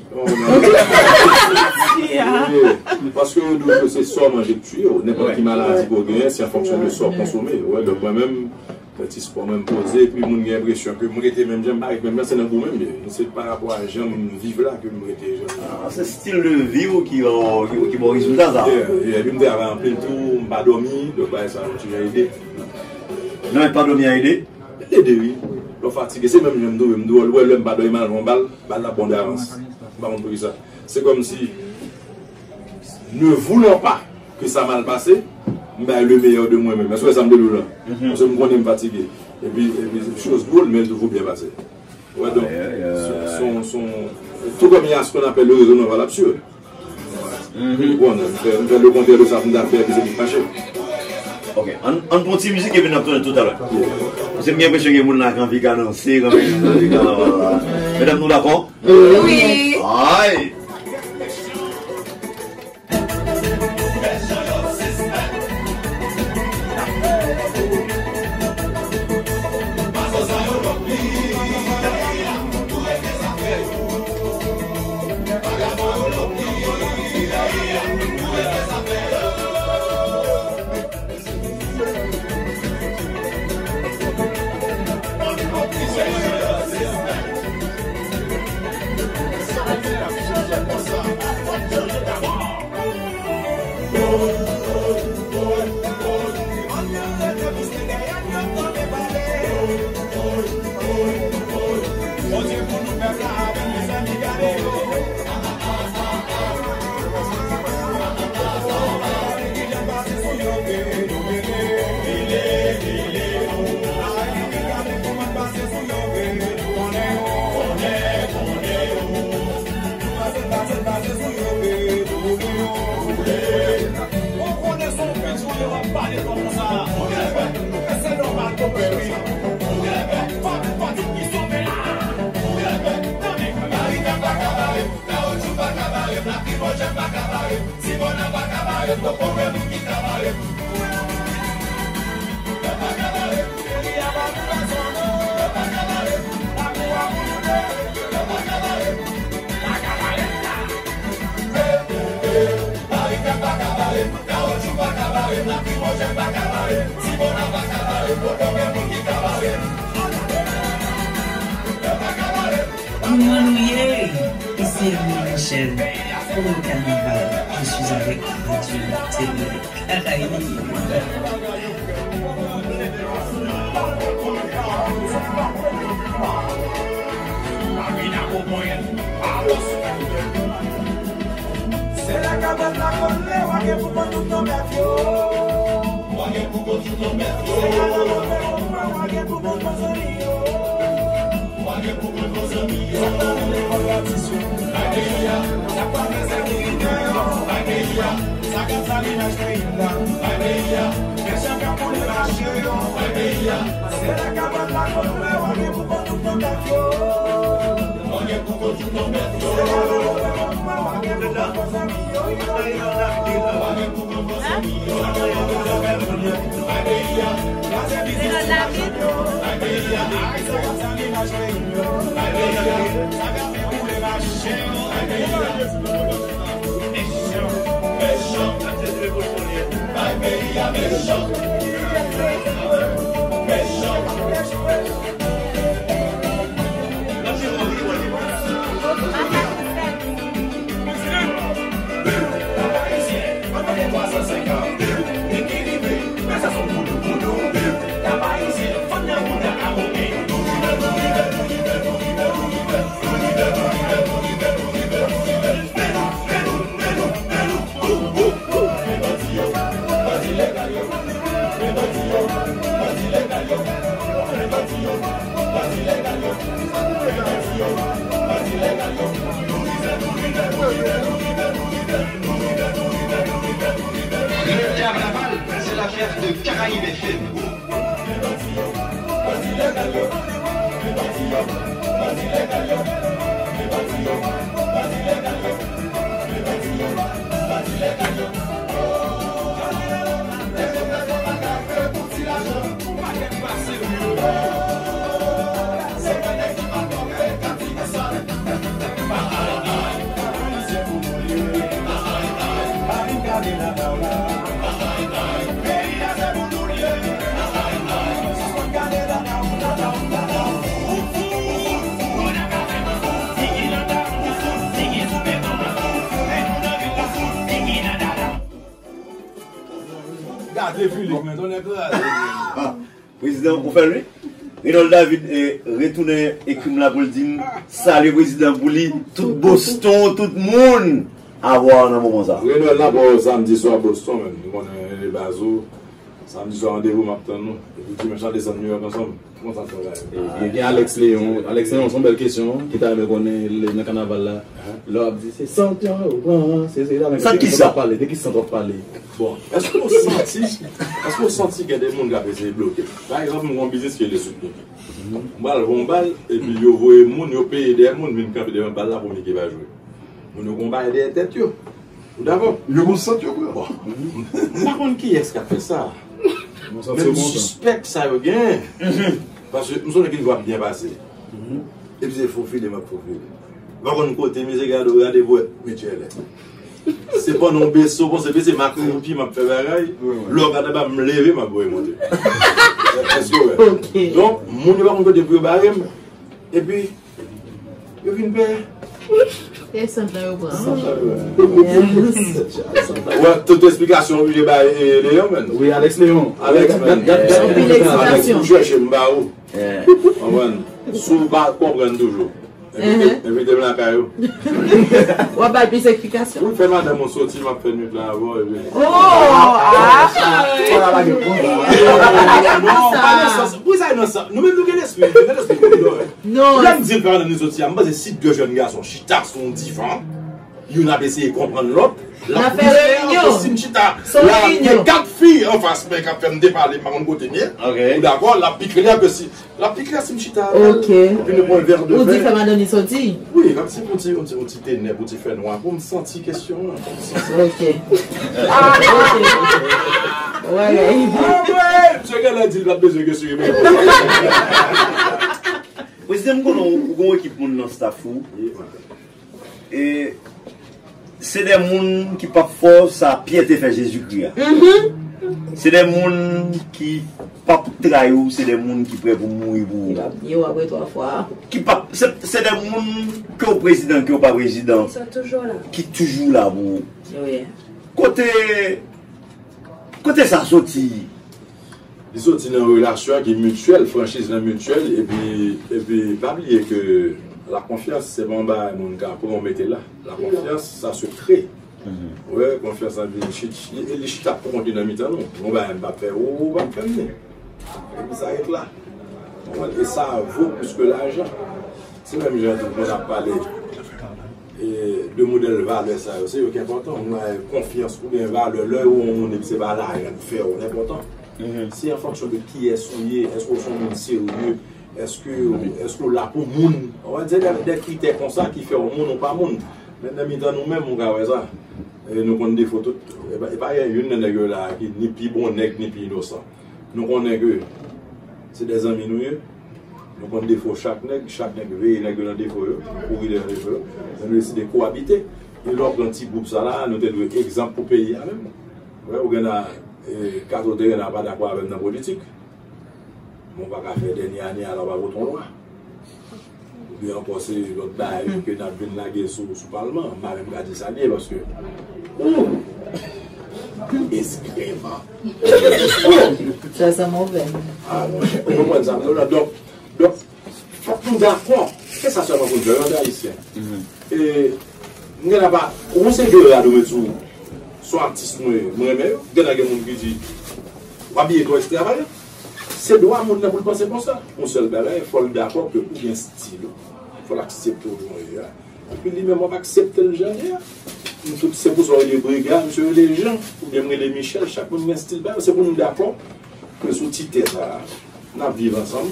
Paske yo di w ke se sa w manje k tiye w. Nenpòt ki maladi ke w genyen, se an fonksyon de sa w konsome. Wè, donk mwen menm, fè ti spò, mwen m poze, epi moun gen enpresyon ke m rete menm jan, m pa ret menm jan, se nan gou menm li ye. Se pa rapò a jan m viv la ke m rete jan m... Ah, se stil de vi w ki, ki, ki ba w rezilta sa. Yeah, yeah, epi m travay anpil tou, m pa dòmi, donk bagay sa yo toujou ede. Non, men pa dòmi a ede? L ede, wi. Lè w fatige, se menm jan m tou, m tou, wè, lè m pa dòmi, m al jwe yon bal, bal la bon davans. M pa konn poukisa. Se kòmsi, ne voulant pas que ça mal passe, m bay le meilleur de mwen menm. Èske w wè sa m te di w lan? Paske m konnen m fatige. Epi, epi, chose drôle, men l toujou byen pase. Wè, donk, se, se, se, tout comme il y a ce qu'on appelle le raisonnement valable sûr. Ou konprann, m fè, m fè le contraire de sa pou m ta fè, epi se li k fache. Ok, ann, ann pran ti mizik epi n ap tounen toutalè. Paske m gen enpresyon gen moun la k anvi ka danse, k anvi, k anvi ka... Medam, nou dakò? Wi. Ay! Kouman nou ye? Isi Hermine Michel pour le carnaval. Je suis avec Radio Télé Caraïbes. Se la kabann la kole, w a gen pou konn tout nan bèt yo. W a gen pou konn tout nan bèt yo. Se la nan bèt yo, w a gen pou konn tout zanmi yo. W a gen pou konn tout zanmi yo. Sa pa nan lekòl atis yo. Bay peyi a, sa pa nan sekirite yo. Bay peyi a, sa k ap sal imaj peyi m nan. Bay peyi a, mechan k ap boule mache yo. Bay peyi a, se la kabann la kole, w a gen pou konn tout nan bèt yo. Le carnaval, c'est la fierté de Caraïbes F M. Gade Philippe, men tonnè kraze. Prezidan, ou fè l wi. Renold David, eh, retounen ekri m la pou l di m salye prezidan pou li, tout Boston, tout moun avwa nan moman sa. Renold la bò samdi swa Boston, men nou konnen e baz ou. Samdi swa randevou m ap tann nou. Epi dimanch la desann New York ansanm. Kòman sa travay? Ebyen, gen Alex Léon. Alex Léon, se yon bèl kesyon ki ta renmen konnen lè nan kanaval la. Lè w ap di se sant yo pran, se, se, sa ki sa? De ki sant w ap pale? Bon, èske w santi, èske w santi gen de moun k ap eseye bloke? Pa egzanp, m gen yon biznis ki rele Soutni. M pral voye yon bal, epi yo voye moun, yo peye dèyè moun vin kanpe devan bal la pou m di ki va jwe. Moun yo gon bagay dèyè tèt yo. Ou dakò? Yo gon sant yo pran. Bon. M pa konn kiyès k ap fè sa. Men m sispèk sa yo gen. Paske m sonje ki nèg yo ap byen pase. Epi se fofile m ap fofile. M pa konn kote mizye gade, gade pwèt, Michele. Se pandan w bese, w panse bese, m ak yon pye m ap fè bagay. Lè w gade anba, m leve, m ap voye monte. Èske w wè? Donk, moun yo pa konn kote pou yo bare m. Epi, yo vin pè. E sant lan yo pran. Wè, tout esplikasyon oblije bay, eh, Leon, menn. Wi, Alex Leon. Alex, menn. Anpil eksplitasyon. Alex, ou chèche m ba ou. Konprann? Si w pa konprann toujou, envite, envite m lakay ou. W ap bay plis eksplikasyon? Wi, fè madanm ou soti, m ap fè nwit la avè w, epi. Oh! Ah! Non, pa nan sans. Pou sa, nan sans. Nou menm, nou gen lespri, nou gen lespri koridò. Non. Lè m di l fè madanm li soti a, m panse si de jèn gason chita sou yon divan, youn ap eseye konprann lòt, l ap pouse anfas. Si m chita la, gen kat fi anfas mwen k ap fè m depale, m pa konn kote m ye. Ou dakò? L ap pi klè ke si, l ap pi klè si m chita avè l. Epi nou pran yon vè de ven. Ou di fè madanm li soti? Wi, kòmsi pou ti, yon ti, yon ti tenèb, yon ti fènwa, pou m santi kesyon an, pou m santi. Ok. Ah, ok. Wè, wè. Ah, wè! Misye genlè di l pa t bezwen kesyon yo. Prezidan, m konnen ou gen yon ekip moun nan staff ou. E se de moun ki p ap fè w sa Pyè te fè Jezikri a. Se de moun ki p ap trayi w, se de moun ki prè pou mouri pou ou. Ki p ap nye w apre twa fwa. Ki p ap, se, se de moun ke w prezidan, ke w pa prezidan, ki toujou la pou ou. Kote Kote sa soti? Li soti nan relasyon ki mityèl, franchiz lan mityèl, epi, epi pa bliye ke, La konfyans, se pa yon bagay moun ka pran w mete la. La konfyans, sa se kre. Wè, konfyans la vin chit, li, li chita pou kont li nan mitan nou. Yon bagay m p ap fè, ou, ou p ap fè m li. Epi sa ret la. Konprann? E sa vo plis ke lajan. Se menm jan tou, mwen ap pale e, de modèl valè sa yo. Se yo ki enpòtan. Mwen, konfyans oubyen valè, lè ou yon moun epi se pa lajan k fè w, l enpòtan. Se an fonksyon de kiyès ou ye, èske w se yon moun serye, èske, èske w la pou moun. Ou wè, se de, de kritè konsa ki fè w moun ou pa moun. Men nan mitan nou menm, ou ka wè sa. E nou konn defo tout. E pa, e pa gen youn nan nèg yo la ki ni pi bon nèg, ni pi inosan. Nou konnen ke se de zanmi nou ye. Nou konn defo chak nèg, chak nèg veye nèg yo nan defo yo, nou kouri dèyè defo yo. Men nou deside kowabite. E lè w pran ti gwoup sa la, nou te dwe egzanp pou peyi a menm. Wè, ou gen nan, e, Kato te gen nan pa dakò avè m nan politik. Men w pa ka fè dènye ane a la w pa vote yon lwa. Oubyen ankò se lòt bagay yo ke n ap vin lage sou, sou palman. M pa menm ka di sa l ye paske, ou, eskreman. Sa sa move. Ah, monchè, ou konprann sa m di w la? Donk, donk, fòk nou dakò. Se sa sèlman pou n fè, nou se Ayisyen. E, m gen la pa, ou se de rad ou met sou, sou atis mwen, mwen renmen yo. Gen la gen moun ki di, w abiye twò ekstravagan. Se dwa moun nan pou l panse konsa. Yon sèl bagay, fò l dakò ke ou gen stil ou. Fò l aksepte w jan w ye a. Epi li menm w ap aksepte l jan l ye a. Nou tout se pou sa w rele Brega, misye rele Jan, oubyen m rele Michel, chak moun gen stil pa yo. Se pou nou dakò ke sou ti tè sa a, n ap viv ansanm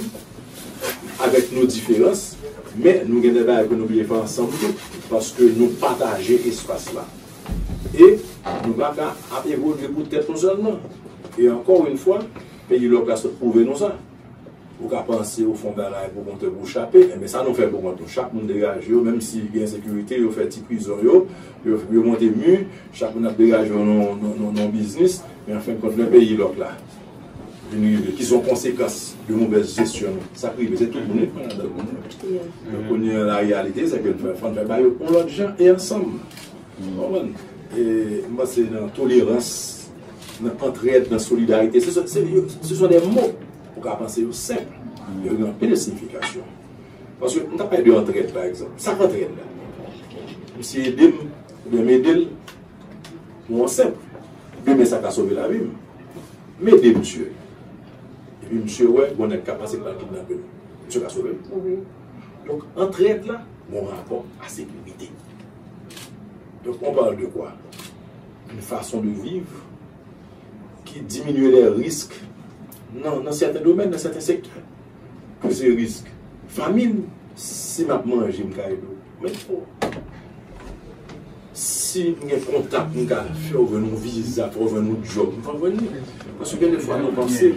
avèk nou diferans, men nou gen de bagay ke nou bliye fè ansanm tou, paske nou pataje espas la. E nou pa ka ap evolye pou tèt nou sèlman. E ankò yon fwa, peyi lòk la sot pwouve nou sa. Ou ka panse ou fè yon bagay pou kont ou pou w chape, enben sa nou fè pou kont nou. Chak moun degaje yo, menm si gen ensekirite, yo fè ti prizon yo, yo, yo monte mi, chak moun ap degaje yo nan, nan, nan, nan biznis, men anfendkont, lè peyi lòk la vin rive, ki se yon konsekans de movèz jesyon nou. Sa k rive, se tout moun wi k pran ladan l. Donk, kounye a, la reyalite, se ke fò n fè bagay yo yon lòt jan e ansanm. Ou konprann? E m panse nan tolerans, nan antrèd, nan solidarite, se, se, se, se sont des mots ou ka panse yo senp, men yo gen anpil siyifikasyon. Paske m t ap pale de antrèd, pa egzanp. Sa k antrèd la? Misye ede m, oubyen m ede l, yon senp. Demen sa ka sove lavi m. M ede misye. Epi misye wè, gon nèg k ap pase k pral kidnape l. Misye ka sove l. Donk, antrèd la, gon rapò a sekirite. Donc, on parle de quoi? Une façon de vivre qui diminue les risques nan, nan sèten domèn, nan sèten sektè. Ke se risk famin, si m ap manje, m ka ede w. Men fò, si m gen kontak, m ka fè w jwenn yon viza, fè w jwenn yon djòb, m fè w jwenn li. Paske gen de fwa nou panse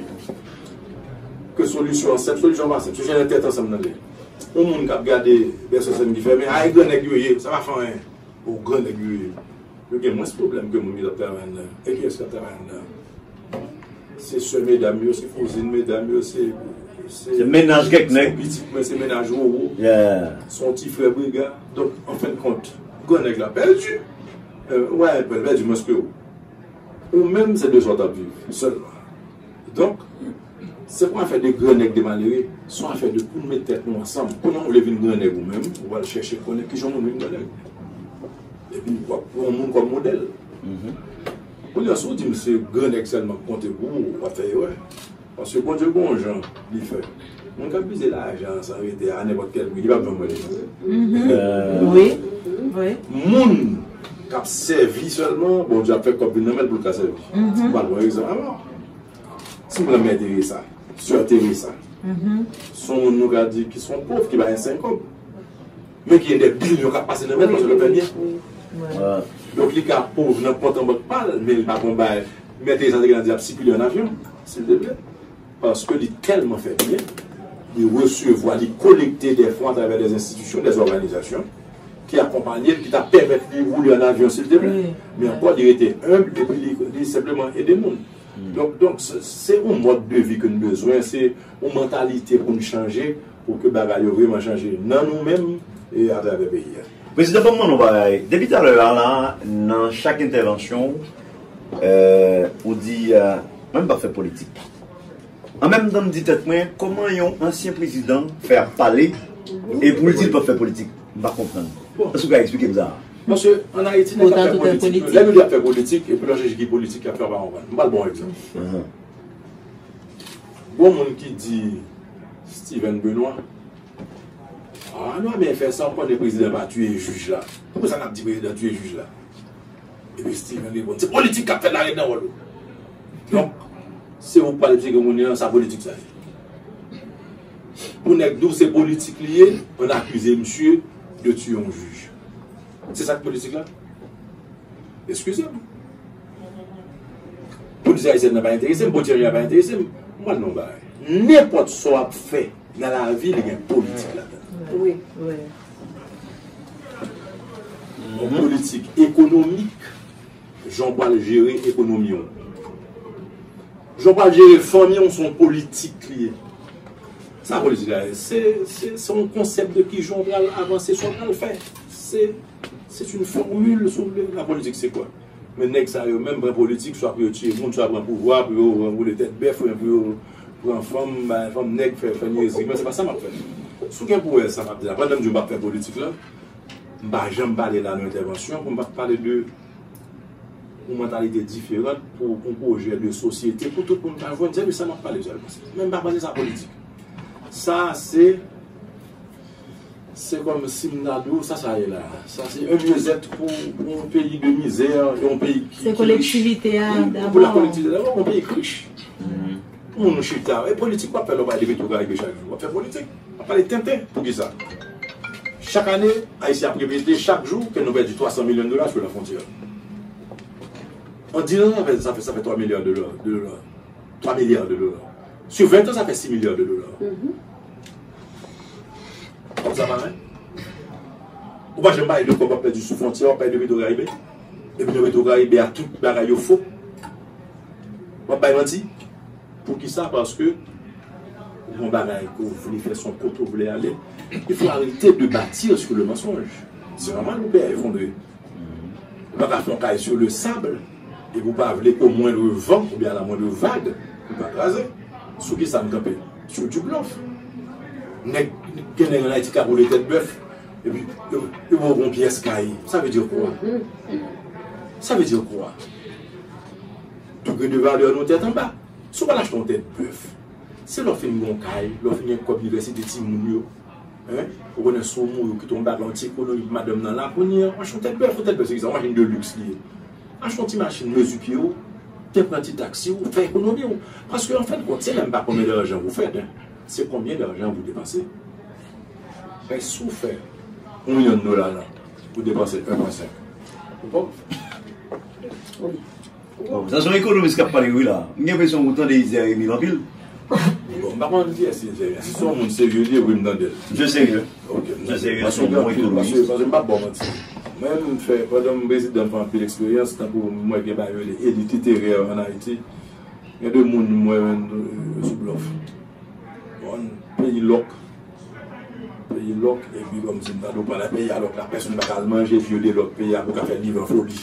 ke solisyon an senp, solisyon an pa senp. Se jwenn tèt ansanm nan li. Yon moun k ap gade Bèsosèn ki fèmen, a e grannèg yo ye, sa pa fè anyen. O grannèg yo ye. Yo gen mwens pwoblèm ke moun ki t ap travay anndan. E kiyès k ap travay anndan? Se sè medam yo, se kouzin medam yo, se, se, Se mennaj kèk nèg. Pitit mwen, se mennaj Roro. Yeah. Se yon ti frè Brega. Donk, anfendkont, grannèg la pèdi. Euh, w a pèdi mwens ke ou. Ou menm, se de sa w t ap viv sèlman. Donk, se pa yon afè de grannèg, de malere, se yon afè de pou n met tèt nou ansanm. Kounye a ou vle vin grannèg ou menm, ou pral chèche konnen kijan moun vin grannèg. Epi w ap pran yon moun kòm modèl. Kounye a, si w di m se grannèg sèlman k konte pou ou, w ap fè erè. Paske Bondye gen yon jan li fè. Moun k ap vize lajan san rete a nenpòt kèl pri, li p ap janm wè li. Wi, wi. Moun k ap sèvi sèlman, Bondye ap fè kòb vin nan men l pou l ka sèvi. M pral pran egzanp avè w. Si m pran Mè Teresa, Sè Teresa, se yon moun nou ka di ki se yon pòv, ki pa gen senk kòb, men ki gen dè bilyon k ap pase nan men l paske l ap fè byen. Donk, li ka pòv nan kont an bank pa l, men li pa gon bagay. Mè Teresa te gen dwa di ap sikile an avyon, silteplè. Paske li tèlman fè byen, li resevwa, li kolekte dè fon atravè dè enstitisyon, dè òganizasyon ki akonpanye l, ki ta pèmèt li woule an avyon, silteplè. Men ankò, li rete enb epi li, li senpleman ede moun. Donk, donk se, se yon mòd de vi ke n bezwen, se yon mantalite pou n chanje, pou ke bagay yo vrèman chanje nan nou menm e atravè peyi a. Prezidan, ban m mande w yon bagay. Depi talè a la, nan chak entèvansyon w, euh, ou di, euh, mwen m p ap fè politik. An menm tan, m di tèt mwen, kòman yon ansyen prezidan fè ap pale E pou l di l p ap fè politik, m pa konprann. Èske w ka eksplike m sa? Paske ann Ayiti, nèg k ap fè politik, lè nou di y ap fè politik, epi lè w chèche ki politik y ap fè, w pa konprann. M pral ba w yon egzanp. Gon moun ki di Steven Benoît, ah, nou pa byen fè sa, ou konnen prezidan pa tiye jij la. Poukisa n ap di prezidan tiye jij la? Epi Steven reponn, se politik k ap fèt la, ret nan wòl ou. Donk, se ou k pral di ke moun nan, sa politik sa ye. Pou nèg di w se politik li ye, ann akize misye de tiye yon jij. Se sa k politik la? Eskize m. Polis ayisyèn nan pa enterese m, polis etranje a pa enterese m. M pral di w yon bagay. Nenpòt sa w ap fè nan lavi, li gen politik ladan l. Wi. Yon politik ekonomik, jan w pral jere ekonomi w. Jan w pral jere fanmi w, se yon politik li ye. Sa politik la ye? Se, se, se yon konsèp de kijan w pral avanse, sa w pral fè. Se, c'est une formule, si w vle. La politik, se kwa? Men nèg sa yo menm pran politik, swa pou yo tiye moun, swa pran pouvwa, pou yo anwoule tèt bèf, oubyen pou yo pran fanm, bay fanm nèg, fè, fè nyezi. Men se pa sa m ap fè. Si w gen pou wè sa m ap di la, pandan m di w m p ap fè politik la, m pa janm pale la nan entèvansyon, pou m pa pale de yon mantalite diferan, pou yon pwojè de sosyete, pou tout moun ka jwenn, se de sa m ap pale sèlman. Men m pa pale sa politik. Sa, se Se kòm si m ta di w, sa sa ye la. Sa se un mieux-être pou, pou yon peyi de mizè, yon peyi ki, ki rich. Se kolektivite a dabò. Wi, pou la kolektivite dabò, yon peyi ki rich. Pou moun nou chita. E politik w ap fè lè w pale de Petro Caribe chak jou. W ap fè politik. W ap pale tenten. Poukisa? Chak ane, Ayisyen ap repete chak jou ke nou pèdi twa san milyon dola sou la frontière. An dis ans, sa fè, sa fè, sa fè twa milya de dola, de dola. Twa milya de dola. Sur vingt ans, sa fè sis milya de dola. Kòb sa pa ren. Ou pa janm pale de kòb w ap pèdi sou fwontyè, w ap pale de Petro Caribe. Epi nan Petro Caribe a, tout bagay yo fo. W ap bay manti. Poukisa? Paske ou gen yon bagay ke w vle fè, se yon kote w vle ale. Il faut arrêter de bâtir sur le mensonge. C'est normal, ou pè efondre. Ou pa ka fè yon kay sur le sable, epi ou pa vle au moindre vent oubyen à la moindre vague, ou pa kraze. Sou ki sa n kanpe? Sur du bluff. Nèg, gen nèg ann Ayiti k ap woule tèt bèf, epi yo, yo ba w yon pyès kay. Ça veut dire quoi? Ça veut dire quoi? Degré de valeur nou tèt anba. Si w pral achte yon tèt bèf, se lè w fin gen yon kay, lè w fin gen kòb inivèsite timoun yo, Hein? Ou konnen si w mouri, w kite yon bagay, yon ti ekonomi pou madanm nan la, kounye a, w achte yon tèt bèf, yon tèt bèf, se kisa? Yon machin de luxe li ye. Achte yon ti machin mezi pye w, te pran ti taksi w, fè ekonomi w. Paske, an fen de kont, se menm pa konbyen lajan w fè, hein. Se konbyen lajan w depanse. Men si w fè yon milyon dola la, ou depanse un pwen senk. Ou pòv. Bon, sa se yon ekonomis k ap pale wi la. M gen enpresyon ou tande Izer Emile anpil. Bon, m pa konn kiyès Izer Emile. Si se yon moun serye li ye, wi, m tande l. Misye serye. Ok, m tande l. Misye serye, se yon bon ekonomis. Paske, paske, paske m p ap ba w manti. Mwen, m fè, pandan m prezidan, m fè anpil eksperyans, tankou m wè gen bagay yo rele elit literè ann Ayiti. Gen de moun m wè, euh, sou blòf. Bon, peyi lòk. Peyi lòk, epi kòmsi m tande w pale peyi a lòk la, pèsonn pa ka al manje, epi yo de lòk peyi a pou ka fè liv an foli.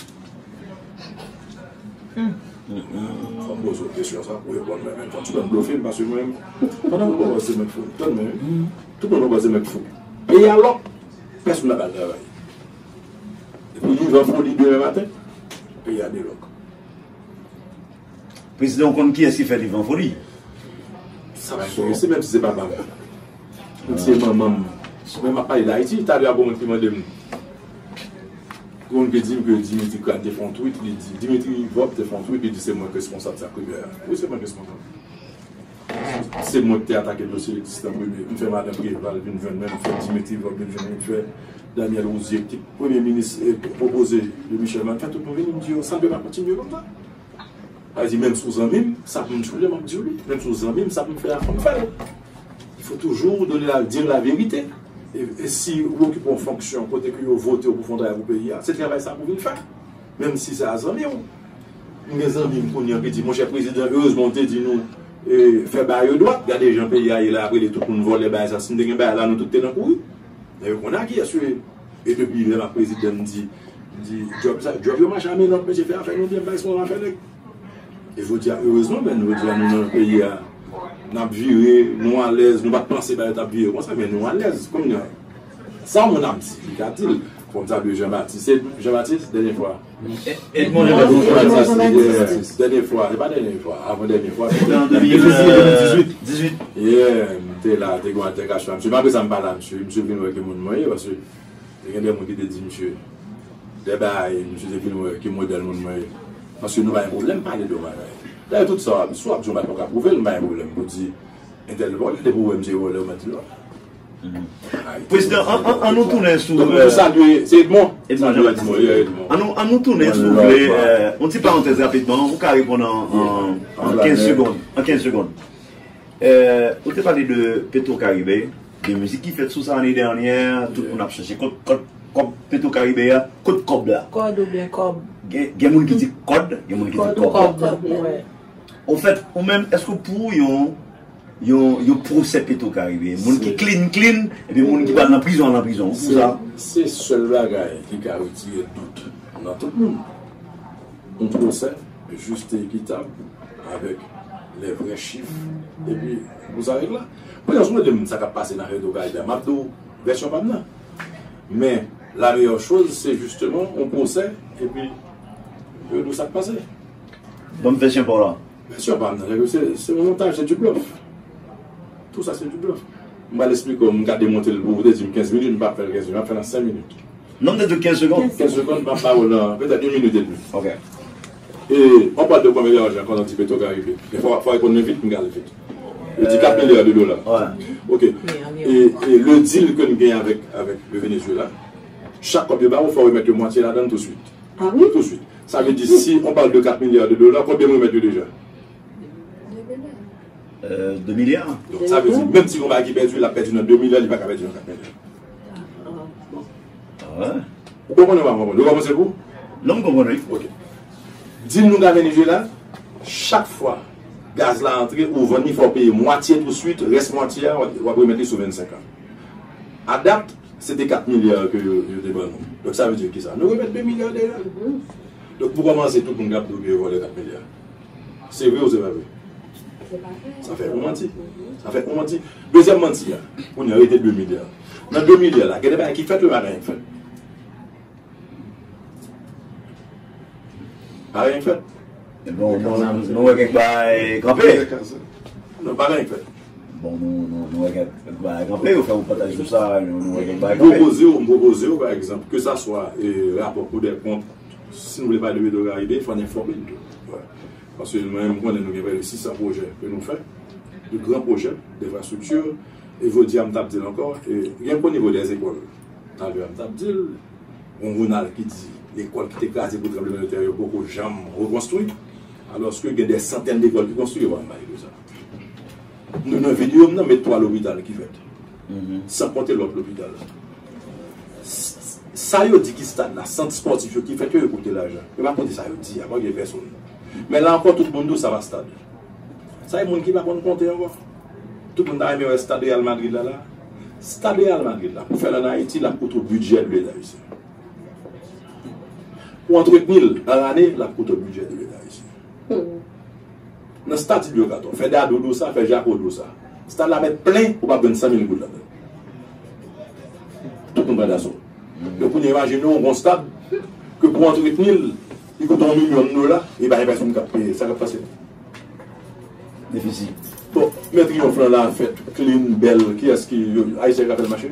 Fò m poze w kesyon sa pou w reponn mwen menm. Fò w suspèn blofe m, paske mwen menm, pandan m kòmanse mwen fou, tann mwen, tout moun kòmanse mwen fou. Peyi a lòk, pèsonn pa ka al travay. Epi liv an foli demen maten, peyi a de lòk. Prezidan, ou konn kiyès ki fè liv an foli? Sa pa enterese, menm si se papa m. Menm si se manman m. Men m ap pale d Ayiti, talè a gon moun ki mande m. Gon moun ki di m ke Dimitri Crane te fè yon tweet, li di, Dimitri Vorbe te fè yon tweet, li di se mwen k responsab sa k rive a. Wi, se mwen k responsab. Se mwen ki te atake dosye Tristan Premye. M fè madan Préval vin jwenn mwen, m fè Dimitri Vorbe vin jwenn mwen, m fè Daniel Rouzier, ki te premye minis, eh, pwopoze de Michel Martelly, m fè tout moun vini, m di yo, sa n pe pa kontinye konsa. Sa vle di, menm si w zanmi m, sa pou m tchoule, m ap di w li. Menm si w zanmi m, sa pou m fè a, fò m fè l. Il faut toujours donner la, dire la vérité. E, e si w okipe yon fonksyon kote ke yo vote w pou fè yon travay pou peyi a, se travay sa pou w vin fè. Menm si se a zanmi w. M gen zanmi m kounye a ki di, monchè prezidan, erezman w te di nou, e, fè bagay yo dwat. Gade jan peyi a ye la, ap rele tout moun vòlè, bagay sa. Si n te gen bagay la, nou tout te nan kouri. Men yo konn a kiyès yo ye. E depi lè m ap prezidan, m di, m di, djòb sa, djòb yo mache a men lòt mesye fè afè nou byen, m pa espere afè nèg. E jodi a, erezman, men jodi a, nou nan peyi a, N ap vire, nou alèz, nou pa t panse bagay yo t ap vire konsa, men nou alèz. Kounye a, sa yon moun ap di, li ka di l. Fò m salye Jean Baptiste. Se Jean Baptiste, dènye fwa. Edmond Jean Baptiste. Jean Baptiste, yes. Dènye fwa, se pa dènye fwa, avan dènye fwa. An de mil dizuit. Yeah, m te la, te gen yon altèkasyon ak misye. Men apre sa, m pa la, misye, misye vin wè ki moun mwen ye, paske te gen de moun ki te di misye de bagay, misye te vin wè ki modèl moun mwen ye. Paske nou pa gen pwoblèm pale de bagay. Dayè, tout sa, si w ap di yon bagay, ou ka pwouve l, m pa gen pwoblèm pou di entèl vòlè, depi w wè m se vòlè, ou mèt di l. Prezidan, an, an, an nou tounen sou, nou salye, se Edmond. Edmond Jean Baptiste. An nou, an nou tounen, si w vle, yon ti parantèz rapidman, ou ka reponn an, an, an kenz segonn. An kenz segonn. Ou te pale de Petro Caribe, de mizik ki fèt sou sa ane dènyè, tout moun ap chache kòb, kòb, kòb Petro Caribe a, kot kòb la? Kòd oubyen kòb? Gen, gen moun ki di kòd, gen moun ki di kòb. Kòb, wi. Ofèt, ou menm, èske w pou yon yon, yon pwosè Petro Caribe. Moun ki clean, clean, epi moun ki pral nan prizon, al nan prizon. Ou pou sa? Se sèl bagay ki ka retire dout nan tout moun. Yon pwosè jis e ekitab, avèk lè vrè chif, epi pou sa règ la. Kounye a, si w mande m sa k ap pase nan Petro Caribe a, m ap di w vèsyon pa m nan. Men, la meyè choz, se jisteman yon pwosè, epi yo di w sa k pase. Ban m vèsyon pa w la. Byen si, pa m nan, se, se yon montaj, se du bluff. Tout sa, se du bluff. M pral esplike w, m ka demonte l pou ou, ou te di m kenz minit, m p ap fè l kenz minit, m ap fè l nan senk minit. Non, m te di w kenz segonn. Kenz segonn, m ap ba ou nan, petèt, yon minit edmi. Ok. E, on pale de konbyen lajan, kan on di Petro Caribe. Men fò, fò reponn mwen vit, m ka al vit. Yo di kat milya de dola. Ok. E, e le deal ke n gen avèk, avèk le Venezuela, chak kòb yo ba ou, fò w remèt yo mwatye ladan l touswit. Ah wi? Touswit. Sa vle di, si on pale de kat milya de dola, konbyen nou remèt yo deja? Euh, de milya. Donk, sa vle di, menm si gon bagay ki pèdi, l ap pèdi nan de milya, li pa ka pèdi nan kat milya. Ah, bon. Ah, wi? Ou konprann ou pa konprann? Ou konprann se pou? Non, m konprann, wi. Ok. Deal nou gen Venezuela, chak fwa gaz la antre, ou vann li, fò w peye mwatye touswit, rès mwatye a, w ap, w ap remèt li sou vennsenk an. A dat, se te kat milya ke yo, yo te ban nou. Donk, sa vle di ki sa? Nou remèt de milya deja. Donk, pou kòmanse, tout moun k ap di w ke yo vòlè kat milya. Se vre ou se pa vre? Sa fè yon manti. Sa fè yon manti. Dezyèm manti a, kounye a, rete de milya. Nan de milya la, gen de bagay ki fèt, yo pa gen anyen k fèt. Pa gen anyen k fèt. Bon, nou, nou wè kèk bagay kanpe. Non, pa gen anyen k fèt. Bon, nou, nou, nou wè kèk bagay kanpe, yo fè yon pòtaj sou sa, nou, nou wè kèk bagay kanpe. M pwopoze w, m pwopoze w, pa egzanp, ke sa swa, e, rapò Cour des comptes, si nou vle pale de Petro Caribe, fò n enfòme n tou. Wè. Paske mwen, m konnen nou gen prè de sis san pwojè ke nou fè, de gran pwojè, de enfrastrikti, e jodi a, m t ap di l ankò, e, gen pou nivo dèzekòl. Talè a, m t ap di l, gon Ronald ki di, lekòl ki te kraze pou tranblemanntè yo poko janm rekonstwi, alòske gen dè santèn lekòl ki konstwi, yo pa janm pale de sa. Nou nan videyo m nan met twa lopital ki fèt. San konte lòt lopital. S-, sa yo di ki stad la, sant spòtif yo ki fèt yo, yo pote lajan. Yo pa pote sa yo di a, pa gen pèsonn. Men la ankò, tout moun di w sa pa stad. Sa e moun ki pa konn konte ankò. Tout moun ta renmen wè stad Real Madrid la la. Stad Real Madrid la, pou fè l ann Ayiti, l ap koute w bidjè de Leta ayisyen. Pou antretni l nan lane, l ap koute w bidjè de Leta ayisyen. Nan stad Ilyodor Kato, fè Dado di w sa, fè Jako di w sa. Stad la mèt plen, ou p ap jwenn san mil goud ladan l. Tout moun pran daso. Donk, kounye a, imajine w, yon stad ke pou antretni l, li koute yon milyon dola, e pa gen pèsonn k ap peye. Sa k ap pase? Defisi. Bon, men triyonf lan la fèt, clean, bèl, kiyès ki, yo, Ayisyen ka fè l mache?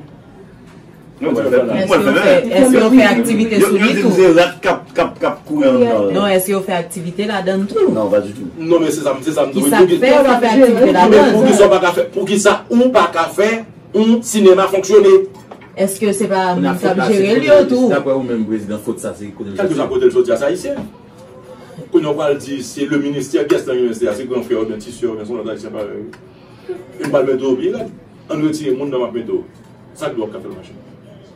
Non, mwen fè, mwen fè, men. Èske yo fè aktivite sou li tou? Yo di m se rat k ap, k ap, k ap kouri anndan l. Non, èske yo fè aktivite ladan l tou? Non, pa ditou. Non, men se sa, se sa m di w. Kisa k fè yo pa fè aktivite ladan l? Poukisa w pa ka fè, poukisa ou pa ka fè yon sinema fonksyone? Èske se pa moun k ap jere l yo tou? Daprè ou menm, prezidan, fot sa se kote l soti? Kèlkeswa kote l soti a, se ayisyen. Kounye a w pral di se le ministè, kiyès nan ministè a? Se gran frè oubyen ti sè oubyen se yon lòt ayisyen parèy ou? E m pral mete w pi rèd. Ann retire moun nan m ap mete w. Sa k di w ap ka fè l mache?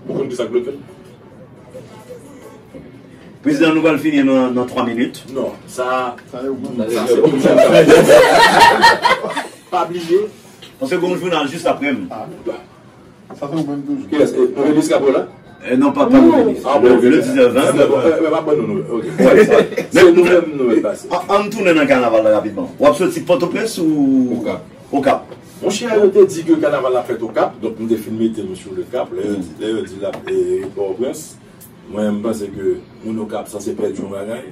Ou konn kisa k bloke l? Prezidan, nou pral fini nan, nan twa minit. Non, sa, sa se pou sa. Pa bliye. Paske gon jounal jis apre m. Sa fè ou menm toujou. Kiyès? E, Novelis k ap la? E, non, pa, pa Novelis. Ah, bon, ok. Le diznèf ven. Mwen pa ban nou, nou, ok. Se nou menm nou mèt pase. An, ann tounen nan kanaval la rapidman. W ap soti Pòtoprens ou? Okap. Okap. Monchè, yo te di ke kanaval la fèt Okap, donk nou te fin mete nou sou le Cap. Lè yo di, lè yo di l ap e, Pòtoprens, mwen, m panse ke moun Okap sanse pèdi yon bagay.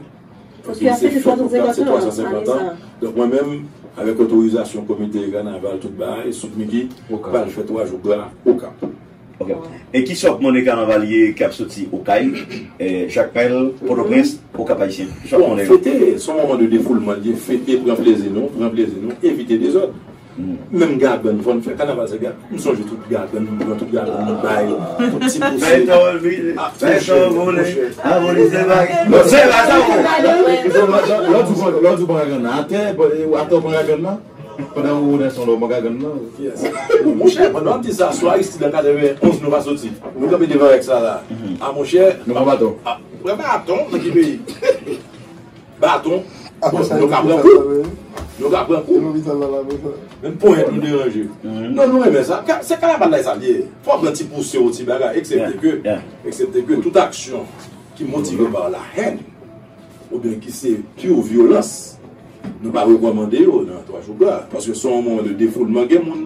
Paske se fèt Okap, se twa san senkant an. Donk, mwen menm, avèk otorizasyon komite kanaval, tout bagay, Sweet Micky pral fè twa jou gra Okap. Ok. E ki sòk mande kanavalye k ap soti Okay, eh, Jakmèl, Pòtoprens, Okap Ayisyen? Ki sòk Bon, mande yo? Fete, se yon moman de defoulman li ye, fete, pran plezi nou, pran plezi nou, evite dezòd. Menm gagann, fò n fè kanaval se gagann. M sonje tout gagann, nou pran tout gagann, nou bay, tout ti pouse. Bay tò vole, bay tò vole, aboli se bay. Non, se pa sa, ou. Lè w di w pran gagann nan atè, atè w pran gagann nan. Pandan ou nan son lò, mwen ka gann nan. Monchè, pandan w ap di sa, sou Aristide an katrevenonz nou pa soti. Nou kanpe devan Rex la la. A monchè. Nou pran baton. Pran baton nan ki peyi? Baton. Nou ka pran kou. Nou ka pran kou. Menm ponyèt nou deranje. Non, nou renmen sa. Se kanaval la sa l ye. Fò w pran ti pouse w, ti bagay, eksepte ke, eksepte ke tout aksyon ki motive pa la hèn oubyen ki se pure vyolans, nou pa rekòmande yo nan twa jou gra. Paske se yon moman de defoulman. Gen moun,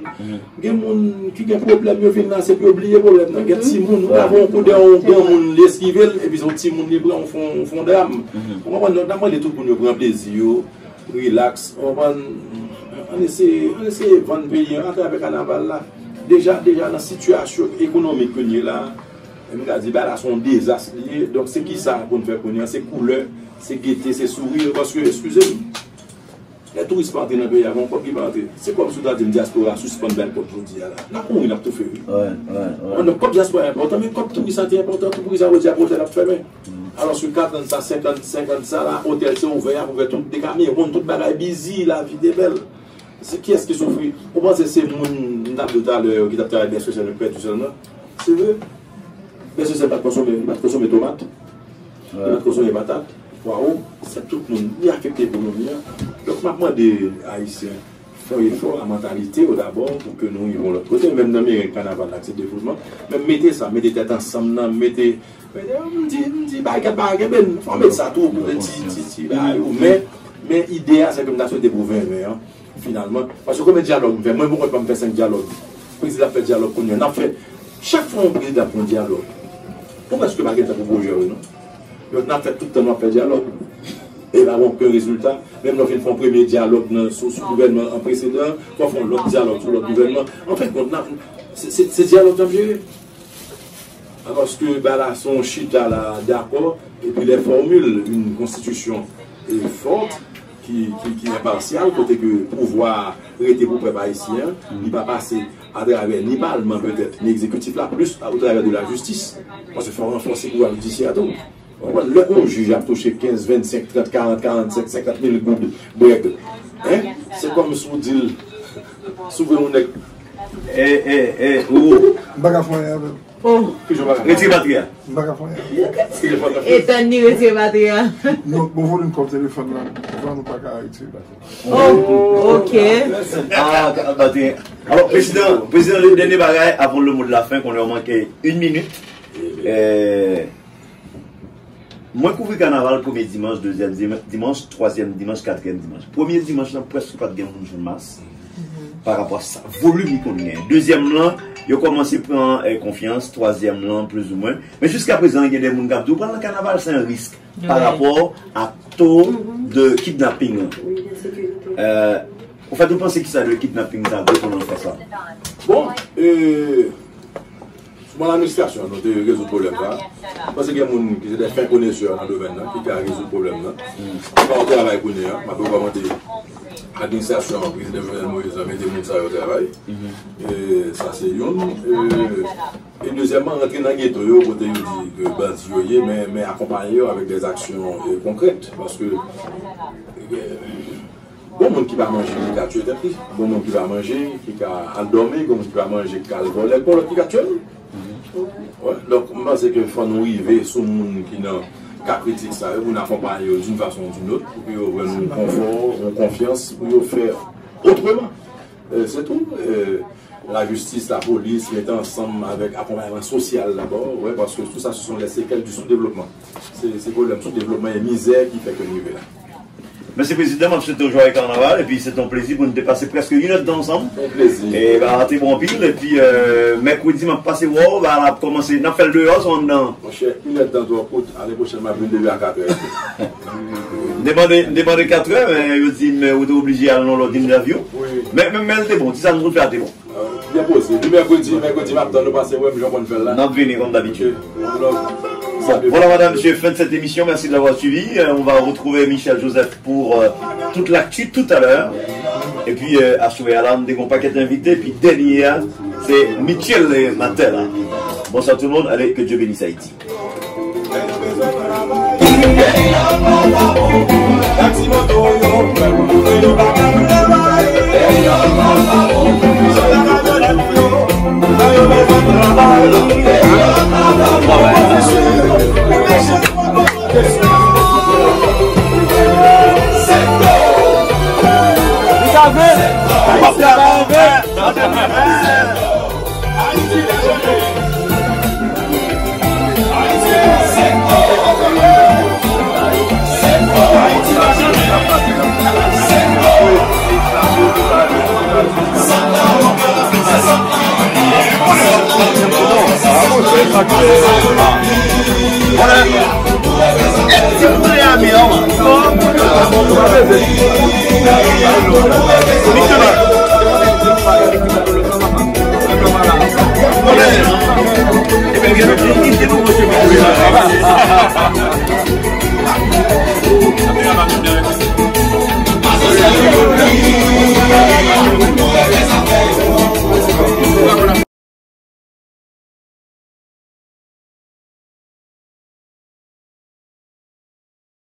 gen moun ki gen pwoblèm, yo vin la, se pou yo bliye pwoblèm nan. Gen timoun, ou ka voye yon koudè yon granmoun, li eskive l, epi se yon timoun li pran, ou fè yon, fè yon dram. Ou konprann? Donk, n ap mande tout moun yo pran plezi yo, rilaks, ou konprann? Ann eseye, ann eseye vann peyi an atravè kanaval la. Deja, deja nan sitiyasyon ekonomik ke n ye la, e m ka di bagay la se yon dezas li ye. Donk, se kisa pou n fè kounye a? Se koulè, se gete, se souri, paske, eskize m, lè touris pa antre nan peyi a, gon kòb ki pa antre. Se kòmsi w ta di m dyaspora sispann bay kòb jodi a la. N ap mouri, n ap toufe, wi. Donk, kòb dyaspora enpòtan, men kòb touris la te enpòtan tou. Poukisa jodi a otèl ap fèmen? Alòske katrann sa, senkant, senkant sa la, otèl se ouvè, y ap ouvè tout Decameron, tout bagay bizi, lavi te bèl. Se kiyès ki soufri? Ou panse se moun m t ap di w talè yo ki t ap travay byen sosyal yo k pèdi sèlman? Se vre. Byen sosyal pa t konsome, li pa t konsome tomat, li pa t konsome patat, pwawo, se tout moun, li afekte ekonomi an. Donk, m ap mande Ayisyen, fè yon efò a mantalite yo dabò pou ke nou rive yon lòt kote. Menm nan meren kanaval la, se devouzman. Men mete sa, mete tèt ansanm nan, mete, mete, m di, m di, bagay, bagay, men fò met sa tou pou ti, ti, ti, bagay, ou, men, men ide a, se ke m ta swete pou ven ven an, finalman. Paske konbyen dyalòg m fè? Mwen, mwen konn pa m fè senk dyalòg. Prezidan ap fè dyalòg kounye a. N ap fè, chak fwa yon prezidan ap fè yon dyalòg, ou prèske pa gen tan pou pwojè yo, non. Donk, n ap fè tout tan nou ap fè dyalòg. E pa gen okenn rezilta. Menm lè w fin fè yon premye dyalòg nan, sou, sou gouvènman an presedan, fò w fè yon lòt dyalòg sou lòt gouvènman. An fen kont, n ap, se, se, se dyalòg n ap jere. Alòske bagay la se yon chita la dakò, epi les formules, une constitution, eh, forte, ki, ki, ki enpasyal, kote ke pouvwa a rete pou pèp ayisyen an, li pa pase atravè ni palman petèt, ni egzekitif la, plis atravè de la jistis. Paske fò w ranfòse pouvwa jidisyè a tou. Ou konprann? Lè yon jij ap touche kenz, vennsenk, trant, karant, karannsenk, senkant mil goud, brèg, en, se kòmsi w di l, si w vle yon nèg. E, e, e, ou. M pa ka fè anyen avè l. Oh, retire batri a. M pa ka fè anyen avè l. Etan ni retire batri a. Nou, bon volim kòb telefòn nan, nou pa ka retire batri. Oh, ok. Ah, batri. Alò, prezidan, prezidan, le dènye bagay, avan le mot de la fin, konnen w manke yon minit. Eh, Mwen kouvri kanaval premye dimanch, dezyèm dimanch, twazyèm dimanch, katriyèm dimanch. Premye dimanch lan, prèske pa t gen moun jwenn mas pa rapò a sa, volim li konn genyen. Dezyèm lan, yo kòmanse pran eh, konfyans, twazyèm lan, plizoumwen. Men jiska prezan, gen de moun k ap di, ou pral nan kanaval, se yon risk pa rapò a to de kidnaping lan. Eh, ou fèt ou panse kisa de kidnaping sa, de konnen fè sa? Bon, eh, Sou ban administrasyon an, nou te rezoud pwoblèm sa a. M panse gen moun ki se de fen konesè nan domèn nan, ki ka rezoud pwoblèm nan. M pa o travay kounye a, m ap rekòmande administrasyon an, prezidan Jovenel Moïse la, mete moun sa yo travay. E sa se youn. E, e dezyèmman, rantre nan geto yo, kote yo di ke bandi yo ye, men, men akonpaye yo avèk de aksyon, e, konkrèt. Paske, e, Gon moun ki pa manje, li ka tiye tèt li. Gon moun ki pa manje, ki ka al dòmi, gon moun ki pa manje, ki ka al vòlè, gon lòt ki ka tiye l. Wi, donk, m panse ke fò nou rive sou moun ki nan ka kritik sa yo, pou n akonpaye yo d'une façon ou d'une autre, pou ke yo jwenn yon konfò, yon konfyans, pou yo fè otreman. E, se tou. E, lajistis, lapolis, mete ansanm avèk akonpayman sosyal dabò, wi, paske tout sa, ce sont les séquelles du sous-développement. Se, se pwoblèm soudevlopman e mizè ki fè ke n rive la. Mesye Prezidan, m ap swete w jwaye kanaval, epi se te yon plezi pou nou te pase prèske inèdtan ansanm. Yon plezi. E bagay la te bon anpil, epi euh, mèkredi m ap pase wè w, bagay la ap kòmanse, n ap fè l deyò, se anndan. Monchè, inèdtan twò kout, ane pwochèn m ap vin leve a katrè. M te mande, m te mande katrè, men yo di m ou te oblije al nan lòt entèvyou. Wi. Men, men, men l te bon, ti sa nou fè a te bon. Byen poze. Li mèkredi, mèkredi m ap tann ou pase wè m jan w konn fè l la. N ap vini kòm dabitid. Bon, voilà, madame, monsieur, fin de cette émission. Merci de l'avoir suivi. Euh, on va retrouver Michel Joseph pour euh, toute l'actu tout à l'heure. Epi euh, aswè a la, nou te gen yon pakèt envite. Epi dènye a, se Michel Matela. Bonsoir tout le monde. Allez, que Dieu bénisse Haïti.